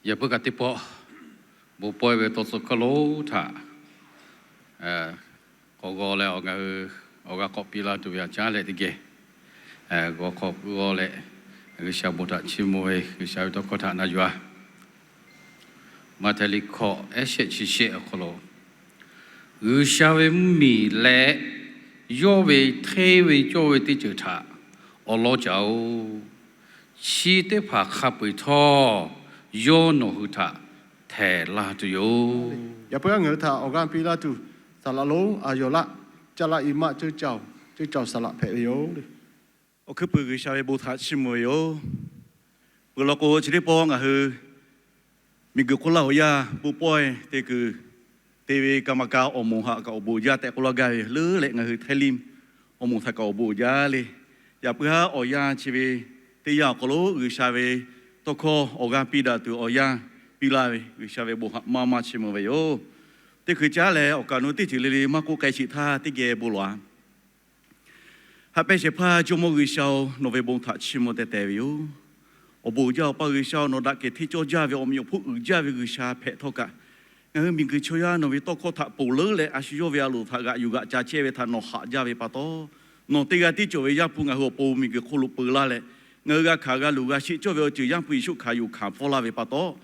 Yaꞈ puiˉ kaꞈ teˇ pawˆ, bon pawehˇ ve tawˇ tcuh hkawˇ lonˉ htaꞈ k'awꞈ g'aw leh, awˬ g'a k'awꞈ piˇ laˇ tuˬ ve aꞈ caˉ leh teˇ geh g'aw hk'aw g'aw leh, G'uiˬsha bon htaꞈ chiˇ mvuh ve G'uiˬsha ve tawˇ hkawˇ htaꞈ na yuˬ-a. Maꞈhtehˍ liꞈ hkawꞈ ehˉ shehˆ chi shehˆ awˬ hk'aw lo, G'uiˬsha ve mvuhˇmiˬ leh yawˇ ve hteˇ ve cawˇ ve teˇ ceuˬ htaꞈ awˬ lawn caꞈ-oˬ, chi teˇ hpaˍ hk'a peu-eˬ htawˇ yawˇ nawˬ hui htaꞈ htehˍ laˇ tuˬ yoˬ. Yaꞈ puiˉ ngaˬ hui htaꞈ awˬ g'aˇ piˇ laˇ tuˬ, saˍ laꞈ lonˉ a yawˬ laˆ caˇ laˆ i maˆ ceuˇ caoˬ ceuˇ caoˬ saˍ laꞈ hpehꞈ ve yoˬ. Awˬ hkuiˉ puiˍ G'uiˬsha ve bon htaꞈ chiˇ mvuh ve yoˬ. Peuˬ law k'o, chi teˇ pawˆ ngaˬ hui miˬguiˬ hk'oˆ laˇ hoꞈ yaˇ bon pawehˇ te kuiˬ te ve กรรมการ awˬ moˍ htaꞈ kaꞈ awˬ bon uiˍ jaˇ tehꞈ k'oˆ laˇ gaˇ ve leuˉ leh, ngaˬ hui htaiˇ liˇ awˬ moˍ htaꞈ kaꞈ awˬ bon uiˍ jaˇ le. Yaꞈ puiˉ haˉ awˬ yanˇ chi ve teˇ yanˇ awˬ hk'aw lo G'uiˬsha ve tawˇ hkawˇ awˬ g'aˇ piˇ daꞈ tuˬ awˬ yanˇ piˇ laˇ ve G'uiˬsha ve bon htaꞈ maˇ maˇ chiˇ mvuh ve yoˬ. Teˇ hkui caˉ leh awˬ kaꞈ nu teˇ ceuˬ le le maˇ k'oˆ k'ai sheˍ htaˇ teˇ geh bon lawˬ-a. Haꞈ pehnˇ shehˍ hpaˇ Jawˇmawˇ G'uiˬsha-oˬ, nawˬ ve bon htaꞈ chiˇ mvuh teh teh ve yoˬ. Awˬ bon uiˍ jaˇ Awˬ pa G'uiˬsha-oˬ, nawˬ daꞈ kehˬ hteˇ cawˇ jaˇ ve awˬ meꞈ awˬ hponˇ uiˍ jaˇ ve G'uiˬsha hpehꞈ htawˇ kaꞈ, ngaˬ hui miˬguiˬ chaw yaˇ nawˬ ve tawˇ hkawˇ htaꞈ ponˬ leuˉ leh a shu yawˇ ve a loˍ htaꞈ g'aꞈ yuˬ g'aꞈ ca chehˇ ve htaꞈ nawˬ haꞈ jaˇ ve pa taw, nawˬ teˇ g'aˇ tiˉ cawˬ ve Yaˇ hpu ngaˬ hui awˬ pon miˬguiˬ hk'oˆ lo peu laˇ leh, ngaˬ hui g'a hkanˍ g'a luˬ g'a sheˆ cawˇ ve awˬ ceuˬ Yaˇ hpu Yeˍsuˆ hkanˍ yuˬ hkanˍ pfuhˇ laˇ ve pa taw,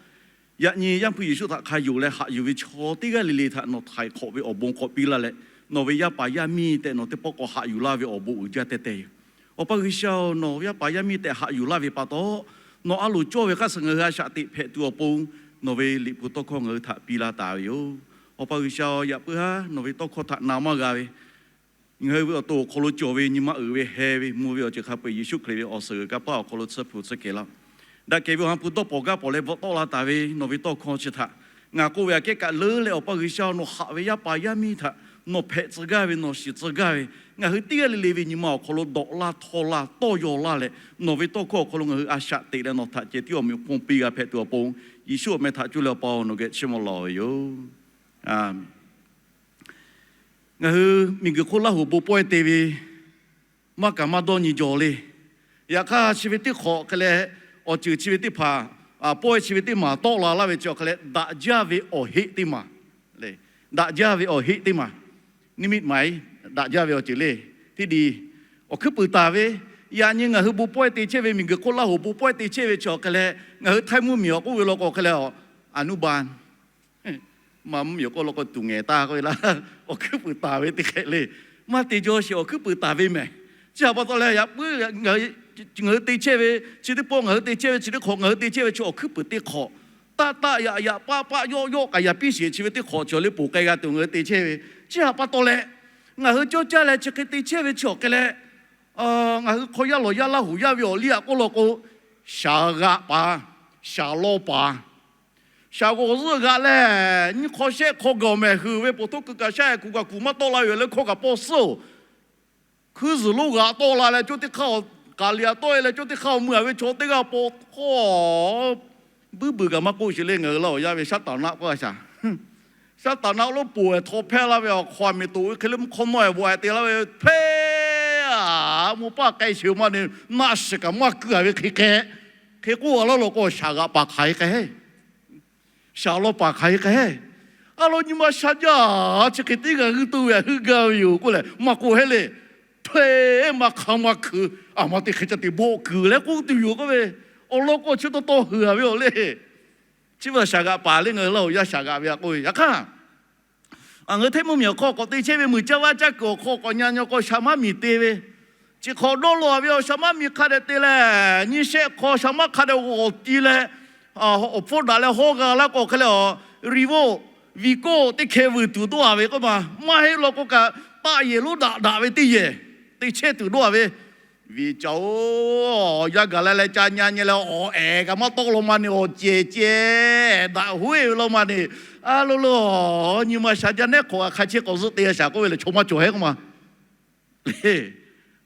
yaꞈ nyi Yaˇ hpu Yeˍsuˆ htaꞈ hk'a yonˍ leh haꞈ yuˬ ve chaw teˇ g'aˇ le le htaꞈ nawˬ htaiˍ hk'awꞈ ve awˬ bon k'awꞈ piˇ laˇ leh, nawˬ ve yaˇ paˍ yaˇ miˇ tehꞈ nawˬ teˇ pawˆ k'awꞈ haꞈ yuˬ laˇ ve awˬ bon uiˍ jaˇ teh teh yoˬ. Awˬ pa G'uiˬsha-oˬ, nawˬ ve yaˇ paˍ yaˇ miˇ tehꞈ haꞈ yuˬ laˇ ve pa taw, nawˬ a loˍ cawˇ ve hk'aˇ suh ngaˬ hui a shaꞈ teꞈ hpehꞈ tuˬ awˬ pon nawˬ ve liꞈ hpu tawˇ hkawˇ ngaˬ hui htaꞈ piˇ laˇ taˍ ve yoˬ. Awˬ pa G'uiˬsha-oˬ, yaꞈ puiˉ haˉ nawˬ ve tawˇ hkawˇ htaꞈ na maˇ g'a ve, ngaˬ hui ve awˬ to awˬ hk'aw lo cawˬ ve nyi ma uiˍ ve heh ve mvuh ve awˬ ceuˬ hk'a peu-eˬ Yeˍsuˆ Hkriꞈ ve awˬ suhˍ g'uiˬ kanˇ paˆ awˬ hk'aw lo tsuhˇ hpu tsuhˇ kehˬ laˇ. Daꞈ kehˬ ve awˬ ha hpu dawˇ pawnˍ gaˇ pawnˍ leh bvuhꞈ tawˆ la taˍ ve nawˬ ve tawˇ hkawˇ chi htaꞈ ngaˬ k'oˆ ve aꞈ kehˉ kaꞈ leuˉ leh, Awˬ pa G'uiˬsha-oˬ, nawˬ haꞈ ve yaˇ paˍ yaˇ miˇ htaꞈ nawˬ hpehꞈ tcuh gaˇ ve, nawˬ shiˍ tcuh gaˇ ve, ngaˬ hui teˇ g'aˇ le le ve nyi ma awˬ hk'aw lo dawꞈ laˇ htawˇ laˇ tawˇ yaw laˇ leh, nawˬ ve tawˇ hkawˇ awˬ hk'aw lo ngaˬ hui a shaꞈ teꞈ leh nawˬ htaꞈ cehˬ tiˉ awˬ meꞈ awˬ hponˇ piˇ g'a hpehꞈ tuˬ awˬ pon, Yeˍsuˆ awˬ meh htaꞈ cuˇ leh Awˬ pa-oˬ, nawˬ geh chiˇ mvuh lawˬ ve yoˬ. Ngaˬ hui miˬguiˬ hk'oˆ laˇ hoꞈ bon pawehˇ te ve maˇ kaꞈ maˇ dawˇ nyi jaw le. Yaꞈ hk'aˇ chi ve teˇ hk'awꞈ hk'e leh, awˬ ceuˬ chi ve teˇ hpaˍ, pawehˇ chi ve teˇ maˬ tawˆ la laˇ ve chi awˬ hk'e leh, daꞈ jaˇ ve awˬ heˆ teˇ maˬ, daꞈ jaˇ ve awˬ heˆ teˇ maˬ, niˇmiˆ maˍ-e, daꞈ jaˇ ve awˬ ceuˬ le. Teˇ di awˬ hkuiˉ puiˍ taˍ ve, yaꞈ nyi ngaˬ hui bon pawehˇ te chehˇ ve, miˬguiˬ hk'oˆ laˇ hoꞈ bon pawehˇ te chehˇ ve chi awˬ hk'e leh, ngaˬ hui htaiˇ mvuhˇmiˬ awˬ k'oˆ ve law k'o hk'e leh, aˍnuˇbaˆ maˇ mvuhˇmiˬ awˬ k'oˆ law k'o tuˬ ngehˬ taˇ k'oˆ ve laˇ. Awˬ hkuiˉ puiˍ taˍ ve teˇ hk'e le. Maˇ te jaw sheˍ, awˬ hkuiˉ puiˍ taˍ ve mehˬ. Chi htaꞈ pa taw leh yaꞈ puiˉ ngaˬ hui te chehˇ ve chi teˇ pawˆ, ngaˬ hui te chehˇ ve chi teˇ hk'awꞈ, ngaˬ hui te chehˇ ve chi awˬ hkuiˉ puiˍ teˇ hk'awꞈ, taˆ taˆ yaꞈ yaꞈ paˆ paˆ yawˆ yawˆ k'aꞈ yaꞈ piˇ sheˍ chi ve teˇ hk'awꞈ cawˬ le ponˬ k'ai g'a tuˬ ngaˬ hui te chehˇ ve. Chi htaꞈ pa taw leh, ngaˬ hui cawˇ caˇ leh chi hk'e te chehˇ ve chi awˬ hk'e leh, ngaˬ hui hk'aw yaˇ lawˬ yaˇ laˇ hoꞈ yaˇ ve awˬ liˇ aꞈ k'oˆ law k'o, shaˍ g'aꞈ paˍ, shaˍ law paˍ, shaˍ g'awˬ zuhˆ g'aꞈ leh, nyiˇ hk'aw shehˆ hk'aw gaˬ mehˍ huiˍ ve poˬ htoˇ kuiˬ kaꞈ shaˉ kuˬ kaꞈ kuˬ maˇ tawˆ la ve leh hkawˇ kaꞈ paw suhˉ-oˬ. Hkuiˉ zuhˬ lonˉ g'aꞈ tawˆ la leh, caw teˇ hk'aˇ kaˍ liꞈ aꞈ tawˆ-e leh, caw teˇ hk'aˇ mui-a ve chaw teˇ g'aˇ paw hk'aw buiˉ buiˬ kaꞈ maˇ k'oˆ sheˍ le. Ngaˬ hui laˇ awˬ yaˇ ve shaˉ taˍ naˆ k'oˆ-a shaˍ. Shaˉ taˍ naˆ lo poˬ-e htaw hpehˇ laˇ ve awˬ hk'aw aˬ miˍ toꞈ ve hk'e le mvuhˇ hk'awˇ nawˇ-e bvuhꞈ-e te laˇ ve hpehˇ-a, mvuhˇ paˇ k'ai sheˍ ma ne, naˆ shiˍ kaꞈ maˇ keu-a ve hk'e k'ai. Hk'e k'oˆ-a laˇ law k'o, shaˍ g'aꞈ paˍ hk'aˬ hk'e k'ai, shaˍ law paˍ hk'aˬ hk'e k'ai. A lo nyi ma sha jaˇ, chi hk'e tiˉ g'a g'uiˇ to ve aꞈ heuˆ gaˇ ve yoˬ k'oˆ leh maˇ k'oˆ heˆ le. Hpehˇ maˇ hk'aˇ maˇ hkeu, aˬ ma teˇ hk'e ca te bawˆ kuiˬ leh k'oˆ tuˬ yoˬ k'oˆ ve, awˬ lawn k'o chi taw taw heuˬ-a ve awˬ le. Chi ve shaˍ g'aꞈ paˍ le, ngaˬ hui laˇ awˬ yaˇ shaˍ g'aꞈ ve aꞈ k'oˆ ve. Yaꞈ hk'aˇ, ngaˬ hui hteˇ mvuhˇmiˬ awˬ hk'aw k'awꞈ te chehˇ ve muiˬ caˇ vaˇ caˇ kuiˬ awˬ hk'aw k'awꞈ nyi nyi k'o, shaˍ maˇ miˬ te ve, chi hk'awꞈ dawˇ law-a ve, shaˍ maˇ miˬ hk'a dehꞈ te leh, nyiˇ shehˆ hk'aw shaˍ maˇ hk'a dehꞈ g'awˬ ti leh, awˬ hpfuhˇ daꞈ leh hawˇ g'a laˇ k'o hk'e leh, Revo, Vigo teˇ hkeh vuiˬ tuˬ dawˇ-a ve k'oˆ ma. Maˇ heˆ law k'o kaꞈ, taˆ yehˬ lonˉ daꞈ daꞈ ve teˇ yehˬ te chehˇ tuˬ dawˇ-a ve. Viˬ caˬ-oˬ, yaˇ gaˬ la leh ca nya nyi leh awˬ ehˍ kaꞈ maˇ tawˆ law ma ne, awˬ cehˬ ceh daꞈ hoˉ-e ve law ma ne. A lo lo, nyi ma sha jaˇ, nehˉ hk'awꞈ g'a hk'a chehˇ k'awꞈ zuhˆ te-a shaˍ k'oˆ ve lehˬ, chaw maˇ cawˬ heˆ k'oˆ ma. Hk'aˬ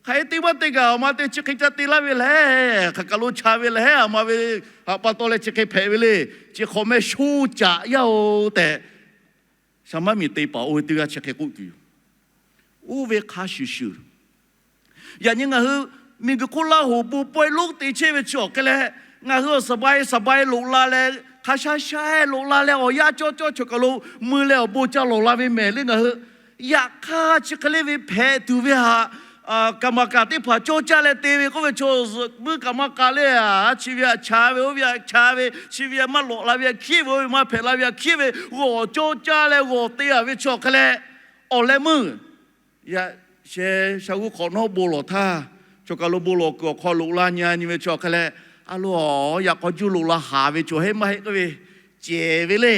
hk'e te maˇ te kaꞈ, awˬ ma te chi hk'e ca te laˇ ve lehˬ, hk'aˬ kaˬ lo cha ve lehˬ, awˬ ma ve haꞈ pa taw leh chi hk'e hpehꞈ ve le. Chi hk'awꞈ meh sho caꞈ yaˇ-oˬ tehꞈ, shaˍ maˇ miˬ te paˍ oˇ ve teˇ g'aˇ chi hk'e k'oˆ tuˬ yoˬ. Oˇ ve hk'a shuˍ shuˍ, yaꞈ nyi ngaˬ hui miˬguiˬ hk'oˆ laˇ hoꞈ bon pawehˇ lonˉ te chehˇ ve chi awˬ hk'e leh, ngaˬ hui awˬ saˍ bai saˍ bai loꞈ la leh, Hk'a sha sha loꞈ la leh awˬ yanˇ cawˇ cawˇ chaw kaˬ lo mui leh awˬ bon ca lawˬ la ve mehˍ le ngaˬ hui. Yaꞈ hk'aˇ chi hk'e le ve hpehꞈ tuˬ ve htaꞈ กรรมการ teˇ hpaˍ cawˇ caˇ leh te ve k'oˆ ve chaw zuhꞈ muiˉ กรรมการ le a, chi ve htaꞈ cha ve oˇ ve htaꞈ cha ve, chi ve htaꞈ maˇ lawꞈ la ve htaꞈ hkiˉ ve, oˇ ve maˇ hpehꞈ la ve htaꞈ hkiˉ ve, g'awˬ cawˇ caˇ leh g'awˬ te a ve chaw hk'e leh, awˬ leh meuˇ yaꞈ sheh sha g'uˇ hk'awꞈ nawˉ bon lawˬ htaˇ, chaw kaˬ lo bon lawˬ kuiˬ awˬ hk'aw loꞈ la nyi nyi ve chaw hk'e leh, a lo, yaꞈ k'aw juˇ loꞈ la haˍ ve cawˬ heˆ maˇ heˆ k'oˆ ve, cehˬ ve le.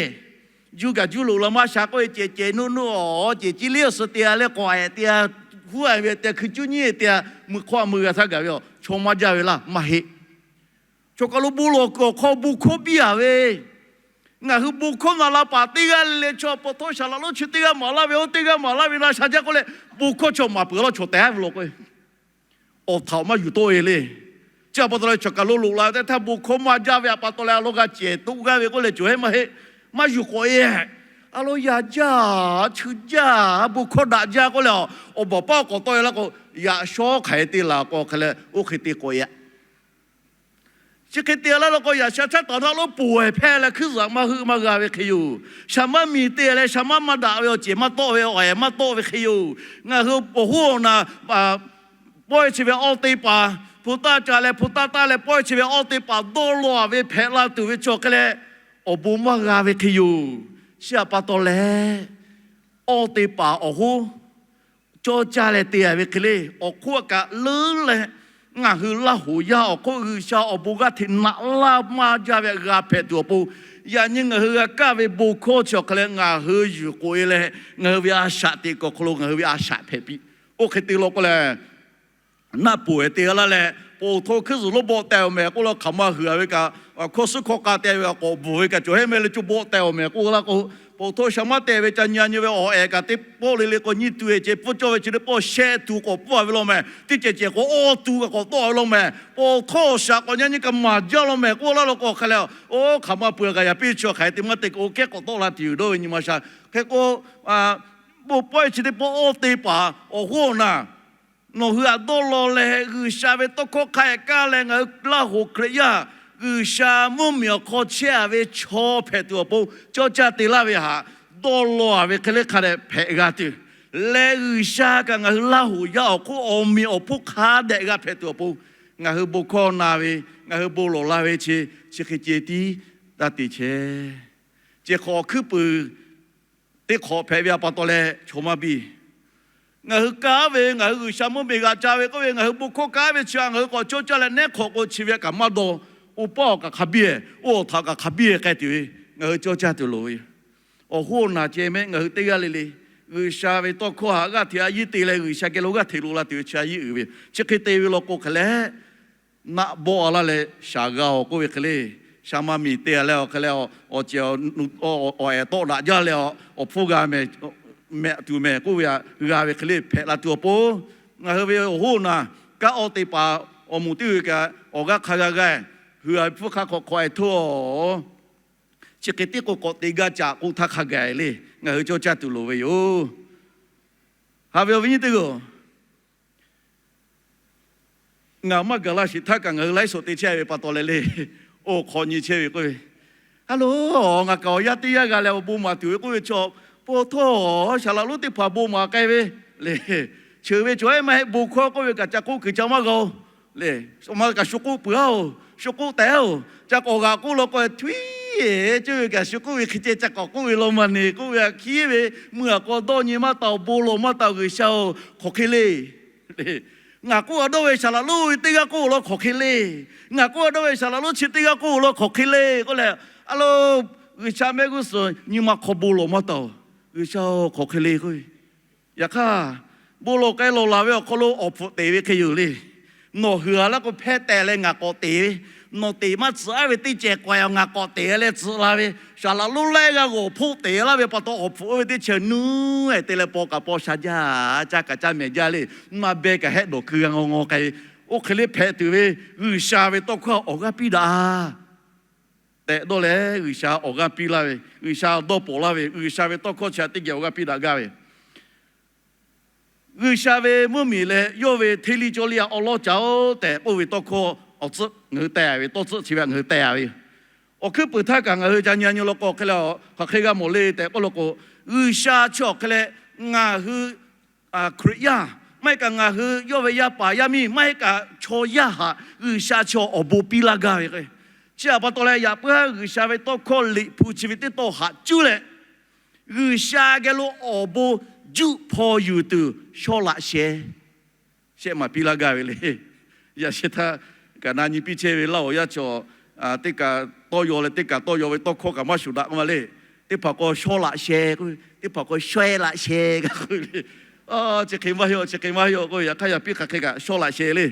Juˇ kaꞈ juˇ loꞈ la maˇ sha k'oˆ ve cehˬ cehˬ nuˆ nuˆ awˬ cehˬ ciˇ liˇ awˬ suhˍ te a leh k'awꞈ ehˍ te a, huˉ a ve te a hkui cuˉ nyiˉ te a, mui hk'aw a mui g'a htaˇ gaˬ ve a, chaw maˇ jaˇ ve laˇ maˇ heˆ. Chaw kaˬ lo bon lawˬ kuiˬ awˬ hk'aw bon hkawˇ biˇ a ve, ngaˬ hui bon hkawˇ na la paˍ teˇ g'aˇ le le chaw pa taw shaˍ laꞈ lonˉ chi teˇ g'aˇ maˍ laˇ ve, oˇ teˇ g'aˇ maˍ laˇ ve na sha jaˇ k'oˆ leh, bon hkawˇ chaw maˍ peuˬ laˇ chaw tehꞈ ve law k'o, awˬ htaꞈ maˇ yuˬ tawˆ e le. Chi a pa taw leh chaw kaˬ lo loꞈ la ve teˇ htaˇ bon hkawˇ maˇ jaˇ ve a pa taw leh a lo g'a cehˬ toˆ g'aˇ ve k'oˆ leh cawˬ heˆ maˇ heˆ, maˇ yuˬ k'awꞈ e. A lo yaꞈ jaˇ, chi jaˇ, bon hkawˇ daꞈ jaˇ k'oˆ leh, awˬ baˬ paˉ k'awꞈ tawˆ e laˇ k'o, yaꞈ shawˉ hk'aˬ hk'e te laˬ k'o hk'e leh oˇ hk'e te k'awꞈ e. Chi hk'e te laˇ law k'o, yaꞈ sha chaˇ taˍ htaˇ lo poˬ ehˍ hpehˇ leh hkuiˉ zuhꞈ maˇ heuˆ maˇ g'a ve hk'e yoˬ. Shaˍ maˇ miˬ te leh shaˍ maˇ maˇ daꞈ ve awˬ cehˬ maˇ tawˆ ve awˬ ehˍ maˇ tawˆ ve hk'e yoˬ. Ngaˬ hui awˬ hoˉ awˬ naˬ pawehˇ chi ve awˬ te paˍ hpu taˇ ca leh hpu taˇ taˇ leh pawehˇ chi ve awˬ te paˍ dawˇ law a ve hpehꞈ la tuˬ ve chaw hk'e leh, awˬ bon maˇ g'a ve hk'e yoˬ. Chi a pa taw leh, awˬ te paˍ awˬ hoˉ cawˇ caˇ leh te a ve hk'e le, awˬ hk'oˆ a kaꞈ leuˉ leh, ngaˬ hui Laˇ hoˍ yaˇ awˬ hk'oˆ G'uiˬsha awˬ bon g'aˇ hteꞈ naꞈ laˇ maˇ jaˇ ve g'a hpehꞈ tuˬ awˬ pon, yaꞈ nyi ngaˬ hui g'a kaˇ ve bon hkawˇ chi awˬ hk'e leh ngaˬ hui yuˬ k'oꞈ e leh, ngaˬ hui ve a shaꞈ teꞈ kuiˬ awˬ hk'aw lo ngaˬ hui ve a shaꞈ hpehꞈ piˇ. Oˇ hk'e te law k'o leh, naˆ poˬ ehˍ te laˇ leh, po htawˇ hkuiˉ zuhꞈ lonˉ bawˆ teh awˬ mehˍ k'oˆ law hk'aˬ ma huiˍ a ve kaꞈ, hkawˇ suhˉ hkawˇ k'a te ve kaꞈ k'awꞈ bvuhˬ ve kaꞈ cawˬ heˆ mehˍ le, co bawˆ teh awˬ mehˍ k'oˆ laˇ k'o, po htawˇ shaˍ maˇ teh ve ca nyi a nyi ve awˬ ehˍ kaꞈ teˇ pawˆ le le k'o nyiˇ tu e ce pfuhˇ cawˇ ve chi teˇ pawˆ shehˆ tu k'awꞈ pfuhˇ a ve law mehˍ, teˇ cehˬ cehˬ k'o awˇ tu kaꞈ k'awꞈ tawˆ a ve law mehˍ, po htawˇ shaˍ k'awꞈ nyi a nyi kaꞈ maˍ jaˇ law mehˍ k'oˆ laˇ law k'o hk'e leh, oˇ hk'aˬ ma pui a kaꞈ yaꞈ piˇ chi hk'aˬ hk'e te maˇ te k'o, oˇ kehˉ k'awꞈ tawˆ la tuˬ yoˬ dawˇ ve nyi ma sha. Hk'e k'o, bon pawehˇ chi teˇ pawˆ awˬ te paˍ awˬ hoˉ awˬ naˬ, nawˬ hui htaꞈ dawˇ law leh G'uiˬsha ve tawˇ hkawˇ hk'a ehˍ kaˇ leh ngaˬ hui Laˇ hoˍ Hkriꞈ yaˇ, G'uiˬsha mvuhˇmiˬ awˬ hk'aw chehˇ a ve chaw hpehꞈ tuˬ awˬ pon cawˇ caˇ te laˇ ve htaꞈ dawˇ law a ve hk'e le hk'a dehꞈ hpehꞈ g'a tuˬ, leh G'uiˬsha kaꞈ ngaˬ hui Laˇ hoˍ yaˇ awˬ hk'oˆ awˬ meꞈ awˬ hponˇ hk'a dehꞈ g'a hpehꞈ tuˬ awˬ pon, ngaˬ hui bon hkawˇ na ve, ngaˬ hui bon lawˬ la ve chi, chi hk'e ceh tiˉ taˇ te chehˇ. Ceh hk'awꞈ hkuiˉ puiˍ teˇ hk'awꞈ hpehꞈ ve a pa taw leh chaw maˇ biˇ. Ngaˬ hui kaˉ ve, ngaˬ hui G'uiˬsha mvuhˇmiˬ g'aꞈ ca ve k'oˆ ve, ngaˬ hui bon hkawˇ kaˉ ve chi a ngaˬ hui k'awꞈ cawˇ caˇ leh nehˉ hk'awꞈ k'o chi ve kaꞈ maˇ dawˇ. Oˇ paˆ awˬ kaꞈ hk'a biˇ, oˇ awˬ htaꞈ kaꞈ hk'a biˇ k'ai tuˬ ve, ngaˬ hui cawˇ caˇ tuˬ loˍ ve yoˬ. Awˬ hoˉ awˬ naˬ ceh mehˆ ngaˬ hui teˇ g'aˇ le le, G'uiˬsha ve tawˇ hkawˇ htaꞈ g'aˇ hteꞈ a yiˇ te leh G'uiˬsha geh lo g'aˇ hteꞈ loꞈ la tuˬ ve chi a yiˇ uiˍ ve yoˬ. Chi hk'e te ve law k'o hk'e leh, naˆ bawˆ a laˇ leh shaˍ g'a awˬ k'oˆ ve hk'e le, shaˍ ma miˬ te a leh awˬ hk'e leh, awˬ cehˬ awˬ ehˍ tawˆ daꞈ jaˇ leh awˬ hpfuhˇ g'a mehˍ, mehꞈ tuˬ mehˍ k'oˆ ve htaꞈ g'a ve hk'e le hpehꞈ la tuˬ awˬ pon, ngaˬ hui ve awˬ hoˉ awˬ naˬ kaꞈ awˬ te paˍ awˬ moˍ teˇ g'uiˬ kaꞈ awˬ g'aˇ hk'a g'a g'a, hui a ve hpfuhˇ hk'aˇ hk'awꞈ hk'awꞈ e htoˇ. Chi hk'e tiˉ k'o k'awꞈ te gaˇ caꞈ k'oˆ htaˇ hk'a gaˬ le, ngaˬ hui cawˇ caˇ tuˬ loˍ ve yoˬ. Haꞈ ve awˬ viˉ nyi teˇ g'aˇ, ngaˬ maˇ gaˬ la sheˍ htaˇ kaꞈ ngaˬ hui laiˉ sawꞈ te chehˇ ve pa taw leh le, oˇ hk'awꞈ nyi chehˇ ve k'oˆ ve, a lo, ngaˬ kaꞈ awˬ yaˇ teˇ yanˇ g'a leh awˬ bon maˍ tuˬ ve k'oˆ ve chaw, po htawˇ shaˍ laꞈ lonˉ teˇ hpaˍ bon maˍ k'ai ve le, cheuˬ ve cawˬ heˆ maˇ heˆ bon hkawˇ k'oˆ ve kaꞈ ca k'oˆ kuiˬ ca maˇ g'a oˬ le. Awˬ ma kaꞈ shu k'oˆ peuˬ a oˬ, shu k'oˆ tehꞈ oˬ, ca k'awꞈ g'aꞈ k'oˆ law k'o, tuiˉ ceˇ ve kaꞈ shu k'oˆ ve hk'e ceh ca k'awꞈ k'oˆ ve law maˇ ne k'oˆ ve hk'e ve, meuˇ a k'aw dawˇ nyi maˇ taˍ oˬ, bon lawˬ maˇ taˍ oˬ, G'uiˬsha oˬ, hk'aˬ hk'e le. Ngaˬ k'oˆ a dawˇ ve shaˍ laꞈ lonˉ ve teˇ g'aˇ k'oˆ law hk'aˬ hk'e le. Ngaˬ k'oˆ a dawˇ ve shaˍ laꞈ lonˉ chi teˇ g'aˇ k'oˆ law hk'aˬ hk'e le k'oˆ leh, a lo, G'uiˬsha mehˆ g'uˇ suhˍ nyi ma hk'aw bon lawˬ maˇ taˍ oˬ, G'uiˬsha oˬ, hk'aˬ hk'e le k'oˆ ve. Yaꞈ hk'aˇ, bon lawˬ k'ai lawˬ laˬ ve awˬ hk'aw lo awˬ hpfuhꞈ teꞈ ve hk'e yoˬ le. Nawˬ hui a laˇ k'o hpehˇ tehˬ leh ngaˬ k'awꞈ teꞈ ve, nawˬ teꞈ maˇ tcuhꞈ a ve teˇ cehˬ k'awꞈ ngaˬ k'awꞈ teꞈ leh tcuhꞈ la ve, shaˍ laꞈ lonˉ laiˉ g'aˇ g'awˬ hpfuhˆ teꞈ laˇ ve pa taw awˬ hpfuhꞈ oˇ ve teˇ ceuˬ nuˇ ehˍ te leh paw kaꞈ paw sha jaˇ, caˇ kaꞈ caˇ mehˍ jaˇ le. Maˇ beh kaꞈ hehˆ dawˬ keu g'a ngaw ngaw k'ai ve, oˇ hk'e le hpehꞈ tuˬ ve G'uiˬsha ve tawˇ hkawˇ awˬ g'aˇ piˇ daꞈ tehꞈ dawˇ leh G'uiˬsha awˬ g'aˇ piˇ laˇ ve, G'uiˬsha dawˇ pawˍ laˇ ve, G'uiˬsha ve tawˇ hkawˇ chi htaꞈ teˇ geh awˬ g'aˇ piˇ daꞈ gaˇ ve. G'uiˬsha ve mvuhˇmiˬ leh yawˇ ve hteˇ liˇ cawˇ liˇ a awˉ lawˉ ca oˬ tehꞈ k'oˆ ve tawˇ hkawˇ awˬ tcuhˆ ngaˬ hui teh a ve, tawˇ tcuhˆ chi ve htaꞈ ngaˬ hui teh a ve yoˬ. Awˬ hkuiˉ puiˍ htaˇ kaꞈ ngaˬ hui ca nyi nyi law k'o hk'e leh, hk'aˬ hk'e g'a mawˬ le tehꞈ k'oˆ law k'o, G'uiˬsha chi awˬ hk'e leh ngaˬ hui Hkriꞈ yaˇ maˇ heˆ kaꞈ ngaˬ hui yawˇ ve yaˇ paˍ yaˇ miˇ maˇ heˆ kaꞈ chaw yaˇ htaꞈ G'uiˬsha chi awˬ bon piˇ laˇ gaˇ ve k'o, chi htaꞈ pa taw leh yaꞈ puiˉ G'uiˬsha ve tawˇ hkawˇ Liꞈ hpu chi ve teˇ tawˇ haꞈ cuˉ leh, G'uiˬsha geh lo awˬ bon juˆ hpaw yuˬ tuˬ shawˉ laꞈ sheh shehˆ maˬ piˇ laˇ gaˇ ve le. Yaꞈ sheh htaˇ kaꞈ na nyi piˇ chehˇ ve laˇ awˬ yaˇ chaw, teˇ kaꞈ tawˇ yaw leh teˇ kaꞈ tawˇ yaw ve tawˇ hkawˇ kaꞈ maˇ shuˍ daꞈ k'oˆ ma le. Teˇ hpaˍ k'o shawˉ laꞈ sheh k'oˆ ve, teˇ hpaˍ k'o shawehˇ laꞈ sheh k'oˆ ve le. Chi hk'e maˇ heˆ, chi hk'e maˇ heˆ k'oˆ ve, yaꞈ hk'aˇ yaꞈ piˇ hk'aˬ hk'e kaꞈ shawˉ laꞈ sheh le.